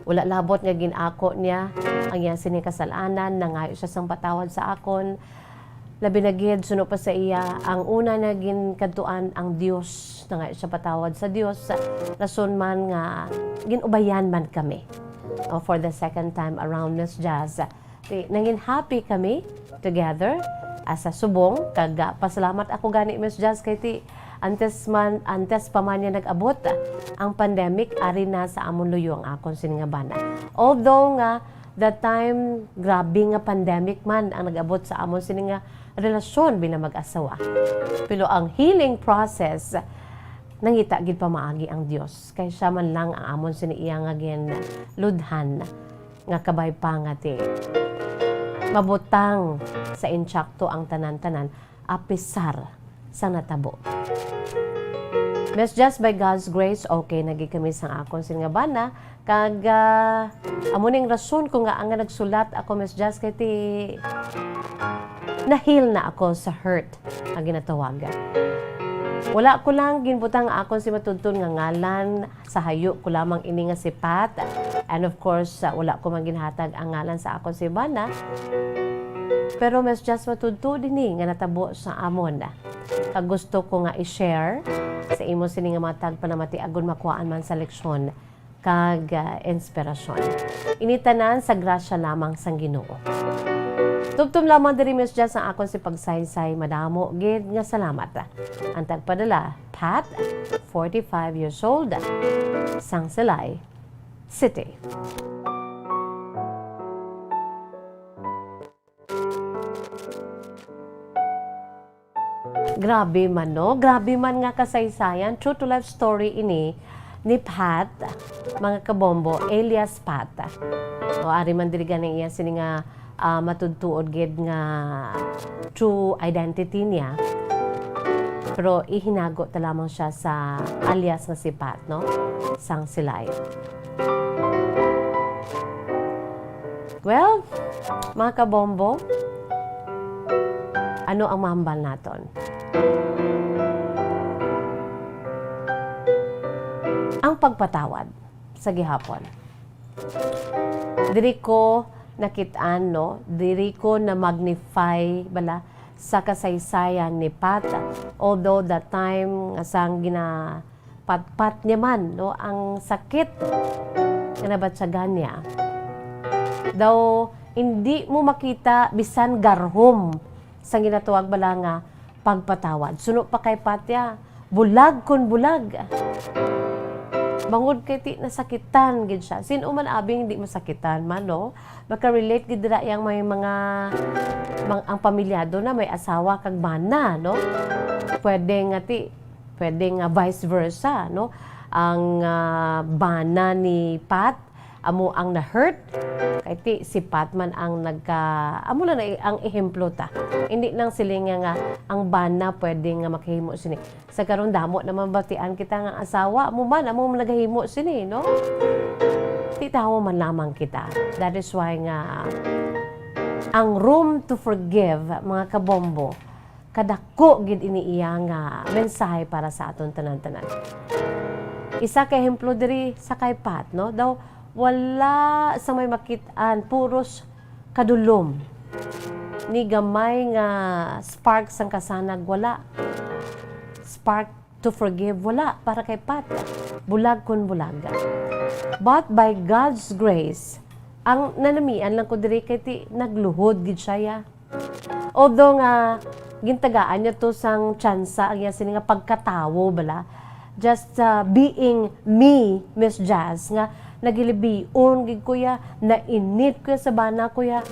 Wala labot nga gin-ako niya ang iya sini kasalanan, nangayo siya sang patawad sa akon. Labi na gid, suno pa sa iya, ang una na ginkadtuan ang Dios, nangayo siya patawad sa Dios, rason man nga gin-ubayan man kami. O, for the second time around, Miss Jazz, ti, nangin happy kami together as a subong, kag, ah, pasalamat ako gani, Miss Jazz, kay ti, antes man, antes pa man niya nag-abot, ah, ang pandemic, ari na sa amon luyo ang akon sini nga bana. Although nga, that time, grabe nga pandemic man ang nag-abot sa amon sini nga relasyon bilang mag-asawa. Pero ang healing process, nangita gid pamaagi ang Dios. Kay siya man lang ang amon sini iya nga ginludhan, nga kabay pa nga ti mabutang sa intsakto ang tanan-tanan, apisar sa natabo. Miss Jazz, by God's grace, okay na gid kami sang akon sini nga bana, kag, ah, amo ning rason ko nga ang nagsulat ako, Miss Jazz, kay ti, na-heal na ako sa hurt nga ginatawag. Wala ko lang ginbutang ang akon si matudton nga ngalan, sa hayo ko lamang ini nga si Pat. And of course, ah, wala ko man ginhatag ang ngalan sa akon si bana. Pero mas just matudto dini nga natabo sa amon. Kag gusto ko nga i-share sa imo sini nga mga tagpanamati agon makuhaan man sa leksyon kag, ah, inspirasyon. Ini tanan sa grasya lamang sang Ginoo. Tubtob lamang diri, Miss Jess, ang akon si pagsaysay. Madamo gid nga salamat. Ang tagpadala, Pat, forty-five years old, sang Silay City. Grabe man, no? Grabe man nga kasaysayan. True to life story ini ni Pat, mga kabombo, alias Pat. O, ari man diri gani iya sini nga, ah, matudtuod gid nga true identity niya. Pero ihinago ta lamang siya sa alias nga si Pat, no? Sang Silay. Well, mga kabombo, ano ang mahambal naton? Ang pagpatawad sa gihapon. Diri ko nakit-an, no? Diri ko na-magnify bala sa kasaysayan ni Pat. Although that time nga sang gina-, patpat niya man, no, ang sakit nga nabatyagan niya. Daw, hindi mo makita bisan garhom sang ginatawag bala nga pagpatawad. Suno pa kay Pat ya, bulag kon bulag. Bangod kay ti nasakitan gid siya. Sin-o man abi nga hindi masakitan man, no? Maka-relate gid dira yang may mga, mang-, ang pamilyado na may asawa kag bana, no? Pwede nga ti, pwede nga vice versa, no? Ang, ah, bana ni Pat amo ang na-hurt, kay ti si Pat man ang nagka-, amo lang na ang ehemplo ta. Hindi nang siling nga, nga ang bana pwede nga makahimo sini. Sa karon, damo naman batian kita nga asawa, amo man, amo man nagahimo sini, no? Ti tawo man lamang kita. That is why nga ang room to forgive, mga kabombo, kadako gid ini iya nga mensahe para sa aton tanan-tanan. Isa ka ehemplo diri sa kay Pat, no? Daw wala sa may makit-an, puros kadulom. Ni gamay nga spark sang kasanag, wala. Spark to forgive, wala para kay Pat. Bulag kon bulag. But by God's grace, ang nanamian lang ko diri kay ti nagluhod gid siya, ya. Although nga gintagaan niya to sang tsansa ang iya sini nga pagkatawo bala, just, uh, being me, Miss Jazz, nga nagilibion gid ko ya, nainit ko ya sa bana ko ya.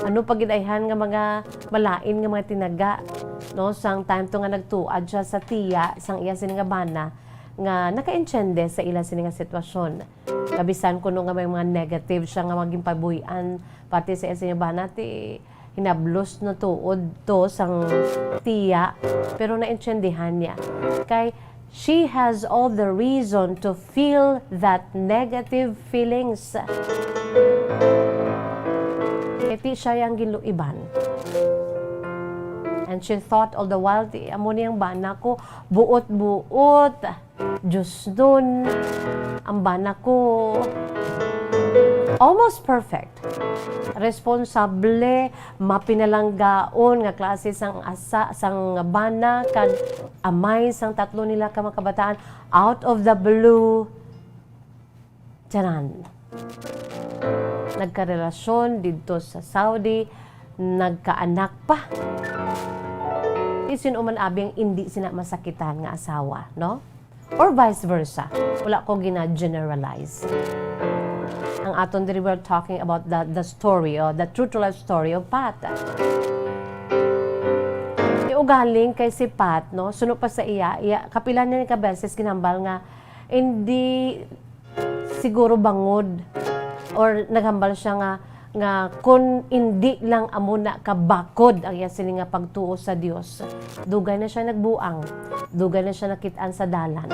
Ano pa gid ayhan nga mga malain nga mga tinaga, no? Sang time to nga nagtuad siya sa tiya sang iya sini nga bana nga nakaintiende sa ila sini nga sitwasyon. Kabisan kuno nga may mga negative siya nga maging pabuy-an parte sa iya sini nga bana, ti hinablos na tuod to sang tiya, pero naintindihan niya. Kay she has all the reason to feel that negative feelings. Kay ti siya yang ginluiban. And she thought all the while, ti amo ni ang bana ko, buot-buot. Diyos nun, ang bana ko, almost perfect. Responsable, mapinalanggaon nga klase sang asa, sang bana, kag amay sang tatlo nila ka mga kabataan. Out of the blue, tiyanan. Nagkarelasyon didto sa Saudi, nagkaanak pa. Ti sin-o man abi ang indi sina masakitan nga asawa, no? Or vice versa. Wala ko gina-generalize. Ang aton diri, we're talking about the, the story, or the true to life story of Pat. Ti ugaling kay si Pat, no, suno pa sa iya, iya, kapila na ka beses ginhambal nga hindi siguro bangod, or naghambal siya nga, nga kun indi lang amo na kabakod ang iya sini nga pagtuo sa Dios, dugay na siya nagbuang, dugay na siya nakit-an sa dalan.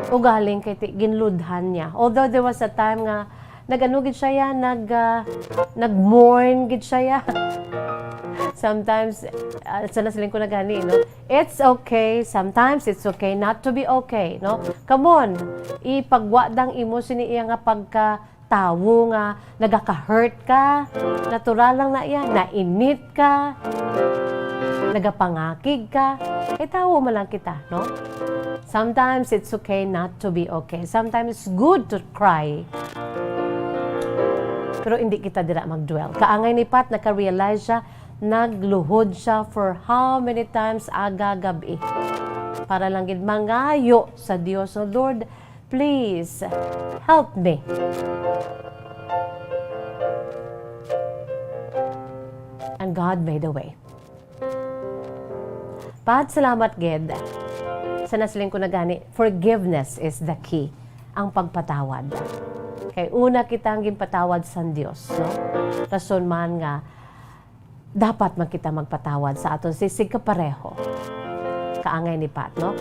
Ugaling kay ti-, ginludhan niya. Although there was a time nga Nag-ano gid siya ya, nag, ah, nag-mourn gid siya ya. Sometimes, ah, sa nasiling ko na gani, no? It's okay. Sometimes it's okay not to be okay, no? Come on, ipagwa dang imo sini iya nga pagkatawo nga nagaka-hurt ka. Natural lang na iya. Nainit ka. Nagapangakig ka. Kay tawo man lang kita, no? Sometimes it's okay not to be okay. Sometimes it's good to cry. Pero hindi kita dira mag-dwell. Kaangay ni Pat, naka-realize siya, nagluhod siya for how many times aga gab-i. Para lang gid mangayo sa Dios, "Oh Lord, please help me." And God made a way. Pat, salamat gid. Sa nasiling ko na gani, forgiveness is the key. Ang pagpatawad. Kay una kita ang ginpatawad sang Dios, no? Rason man nga dapat man kita magpatawad sa aton sisig kapareho. Kaangay ni Pat, no?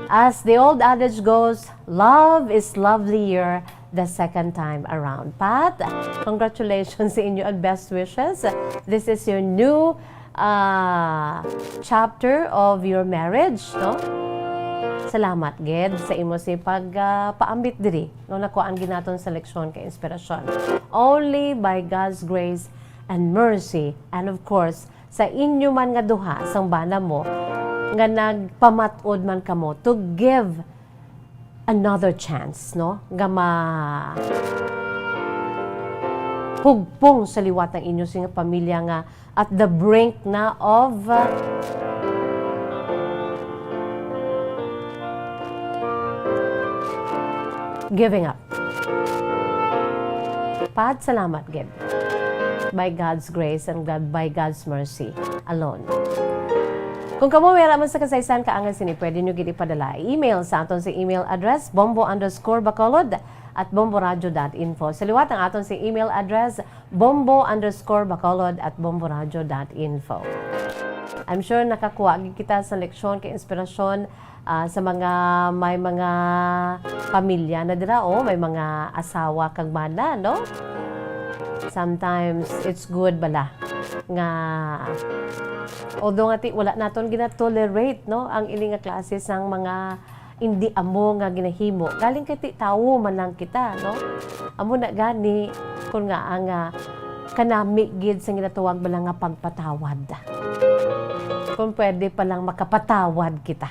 As the old adage goes, love is lovelier the second time around. Pat, congratulations sa inyo and best wishes. This is your new, ah, chapter of your marriage, no? Salamat gid sa imo si pag, ah, paambit diri, no? Nakuhaan gid naton sa leksyon kay inspirasyon. Only by God's grace and mercy, and of course, sa inyo man nga duha sang bana mo, nga nagpamat-od man kamo to give another chance, no? Nga ma-, hugpong sa liwat ang inyo sing pamilya nga at the brink na of, uh, giving up. Pat, salamat gid. By God's grace and God, by God's mercy alone. Kung kamo may ara man sa kasaysayan kaangay sini, pwede nyo gid ipadala email sa aton sa email address, bombo underscore bacolod at bomboradio dot info. Sa liwat ang aton sa email address, bombo underscore bacolod at bomboradio dot info. I'm sure nakakuha gid kita sa leksyon kay inspirasyon, ah, sa mga may mga pamilya na dira, o may mga asawa kag bana, no? Sometimes it's good bala nga, although nga ti wala naton ginatolerate, no, ang ini nga klase sang mga hindi amo nga ginahimo, galing kay ti tawo man lang kita, no? Amo na gani, kun nga ang, ah, kanami gid sa ginatawag bala nga pagpatawad. Kung pwede pa lang makapatawad kita.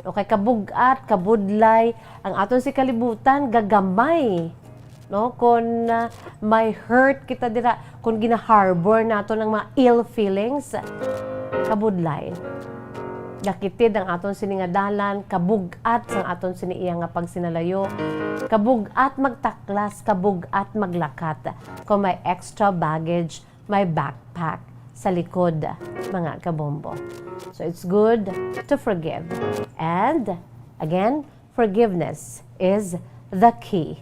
Okay, kabug-at, kabudlay, ang aton si kalibutan gagamay. No? Kung, ah, may hurt kita dira, kung gina-harbor naton ang mga ill feelings, kabudlay. Gakitid ang aton sini nga dalan, kabug-at sang aton sini iya nga pagsinalayo, kabug-at magtaklas, kabug-at maglakat. Kung may extra baggage, may backpack sa likod, mga kabombo. So it's good to forgive. And again, forgiveness is the key.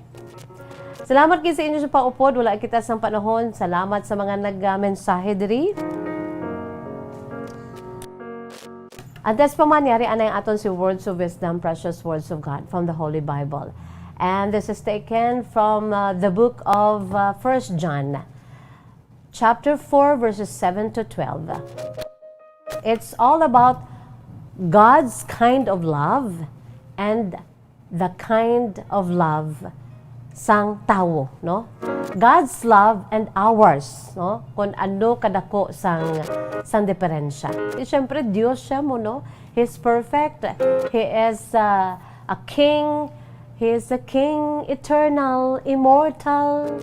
Salamat gid sa inyo sa paupod. Wala kita sang panahon. Salamat sa mga nagmensahe diri. Antes pa man, yari anay aton si Words of Wisdom, Precious Words of God from the Holy Bible. And this is taken from, uh, the book of, uh, First John, chapter four, verses seven to twelve. It's all about God's kind of love and the kind of love sang tawo, no? God's love and ours, no? Kung ano kadako sang, sang diferensya. Di, syempre, Dios siya mo, no? He's perfect. He is, uh, a king. He is a king, eternal, immortal.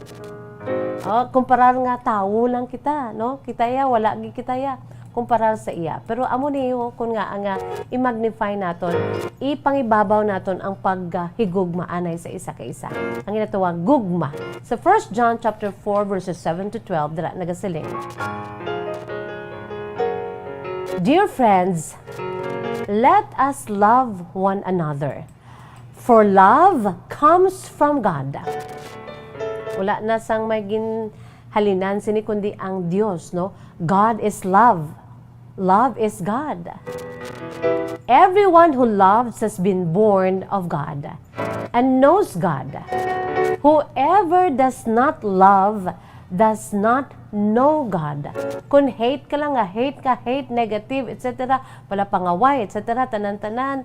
Oh, kumparar nga tawo lang kita, no? Kita ya, wala gid kita ya. Kumparar sa iya. Pero amo ni, oh, kun nga, nga i-magnify naton, ipangibabaw naton ang paghigugma anay sa isa ka isa. Ang ginatawag gugma. Sa First John chapter four, verses seven to twelve, dira nagasiling, "Dear friends, let us love one another, for love comes from God." Wala na sang may ginhalinan sini kundi ang Dios, no? God is love. Love is God. "Everyone who loves has been born of God and knows God. Whoever does not love does not know God. Kung hate ka lang nga, hate ka, hate, negative, et cetera, palapangaway, et cetera, tanan-tanan,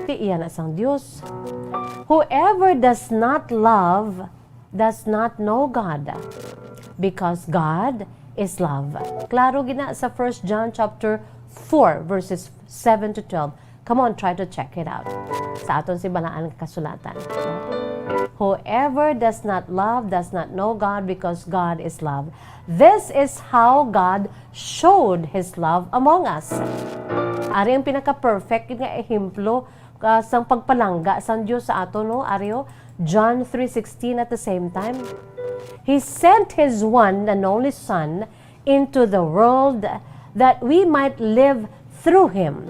ti iya na sang Dios. Whoever does not love does not know God, because God is love. Klaro gina sa First John chapter four, verses seven to twelve. Come on, try to check it out. Sa aton si balaan nga kasulatan. Whoever does not love does not know God, because God is love. This is how God showed His love among us. Ari ang pinaka-perfect nga ehemplo, ah, sang pagpalangga sang Dios sa aton, no? Ari, oh, John three sixteen at the same time. He sent His one and only Son into the world that we might live through Him.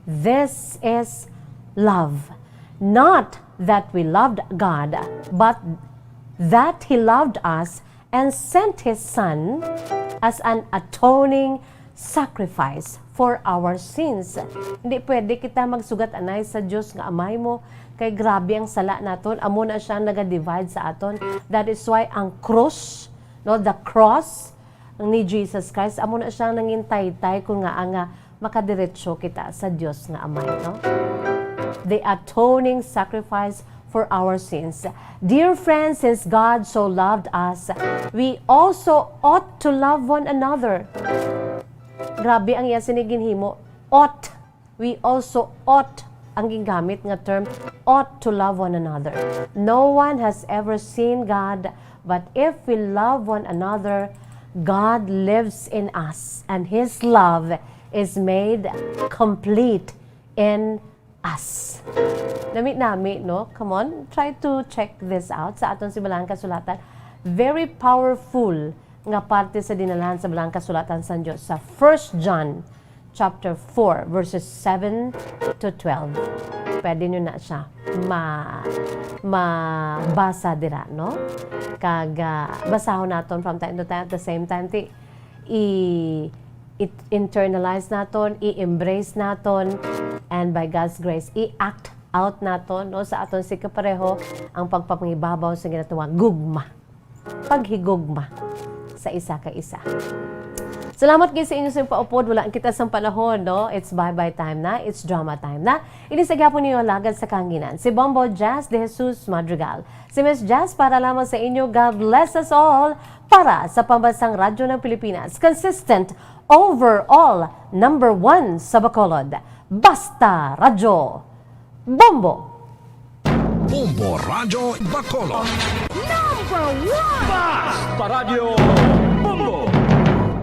This is love. Not that we loved God, but that He loved us and sent His Son as an atoning sacrifice for our sins. Hindi pwede kita magsugat anay sa Dios nga Amay mo, kay grabe ang sala naton. Amo na siya ang naga-divide sa aton. That is why ang cross, no, the cross ni Jesus Christ, amo na siya ang nangintaytay kung ngaa nga makadiretso kita sa Dios nga Amay, no? The atoning sacrifice for our sins. Dear friends, since God so loved us, we also ought to love one another. Grabe ang iya sini ginhimo. Ought. We also ought, ang gingamit nga term, ought to love one another. No one has ever seen God, but if we love one another, God lives in us, and His love is made complete in us. Nami-nami, no? Come on, try to check this out sa aton si Balang Kasulatan. Very powerful nga parte sa dinalahan sa Balang Kasulatan sang Dios sa First John chapter four, verses seven to twelve. Pwede nyo na siya ma-, mabasa dira, no? Kag, ah, basahon naton from time to time. At the same time, ti, i-, i-, internalize naton, i-embrace naton, and by God's grace, i-act out naton, no, sa aton si kapareho ang pagpapangibabaw sa ginatawag gugma, paghigugma sa isa ka isa. Salamat gid sa inyo sa paupod. Wala kita sang panahon, no? It's bye-bye time na. It's drama time na. Ini sa gyapon ninyo alagad sa kahanginan, si Bombo Jazz De Jesus Madrigal. Si Miss Jazz para lamang sa inyo. God bless us all. Para sa Pambansang Radyo ng Pilipinas, consistent, overall, number one sa Bacolod. Basta Radyo. Bombo! Bombo Radyo Bacolod. Number one! Basta Radyo!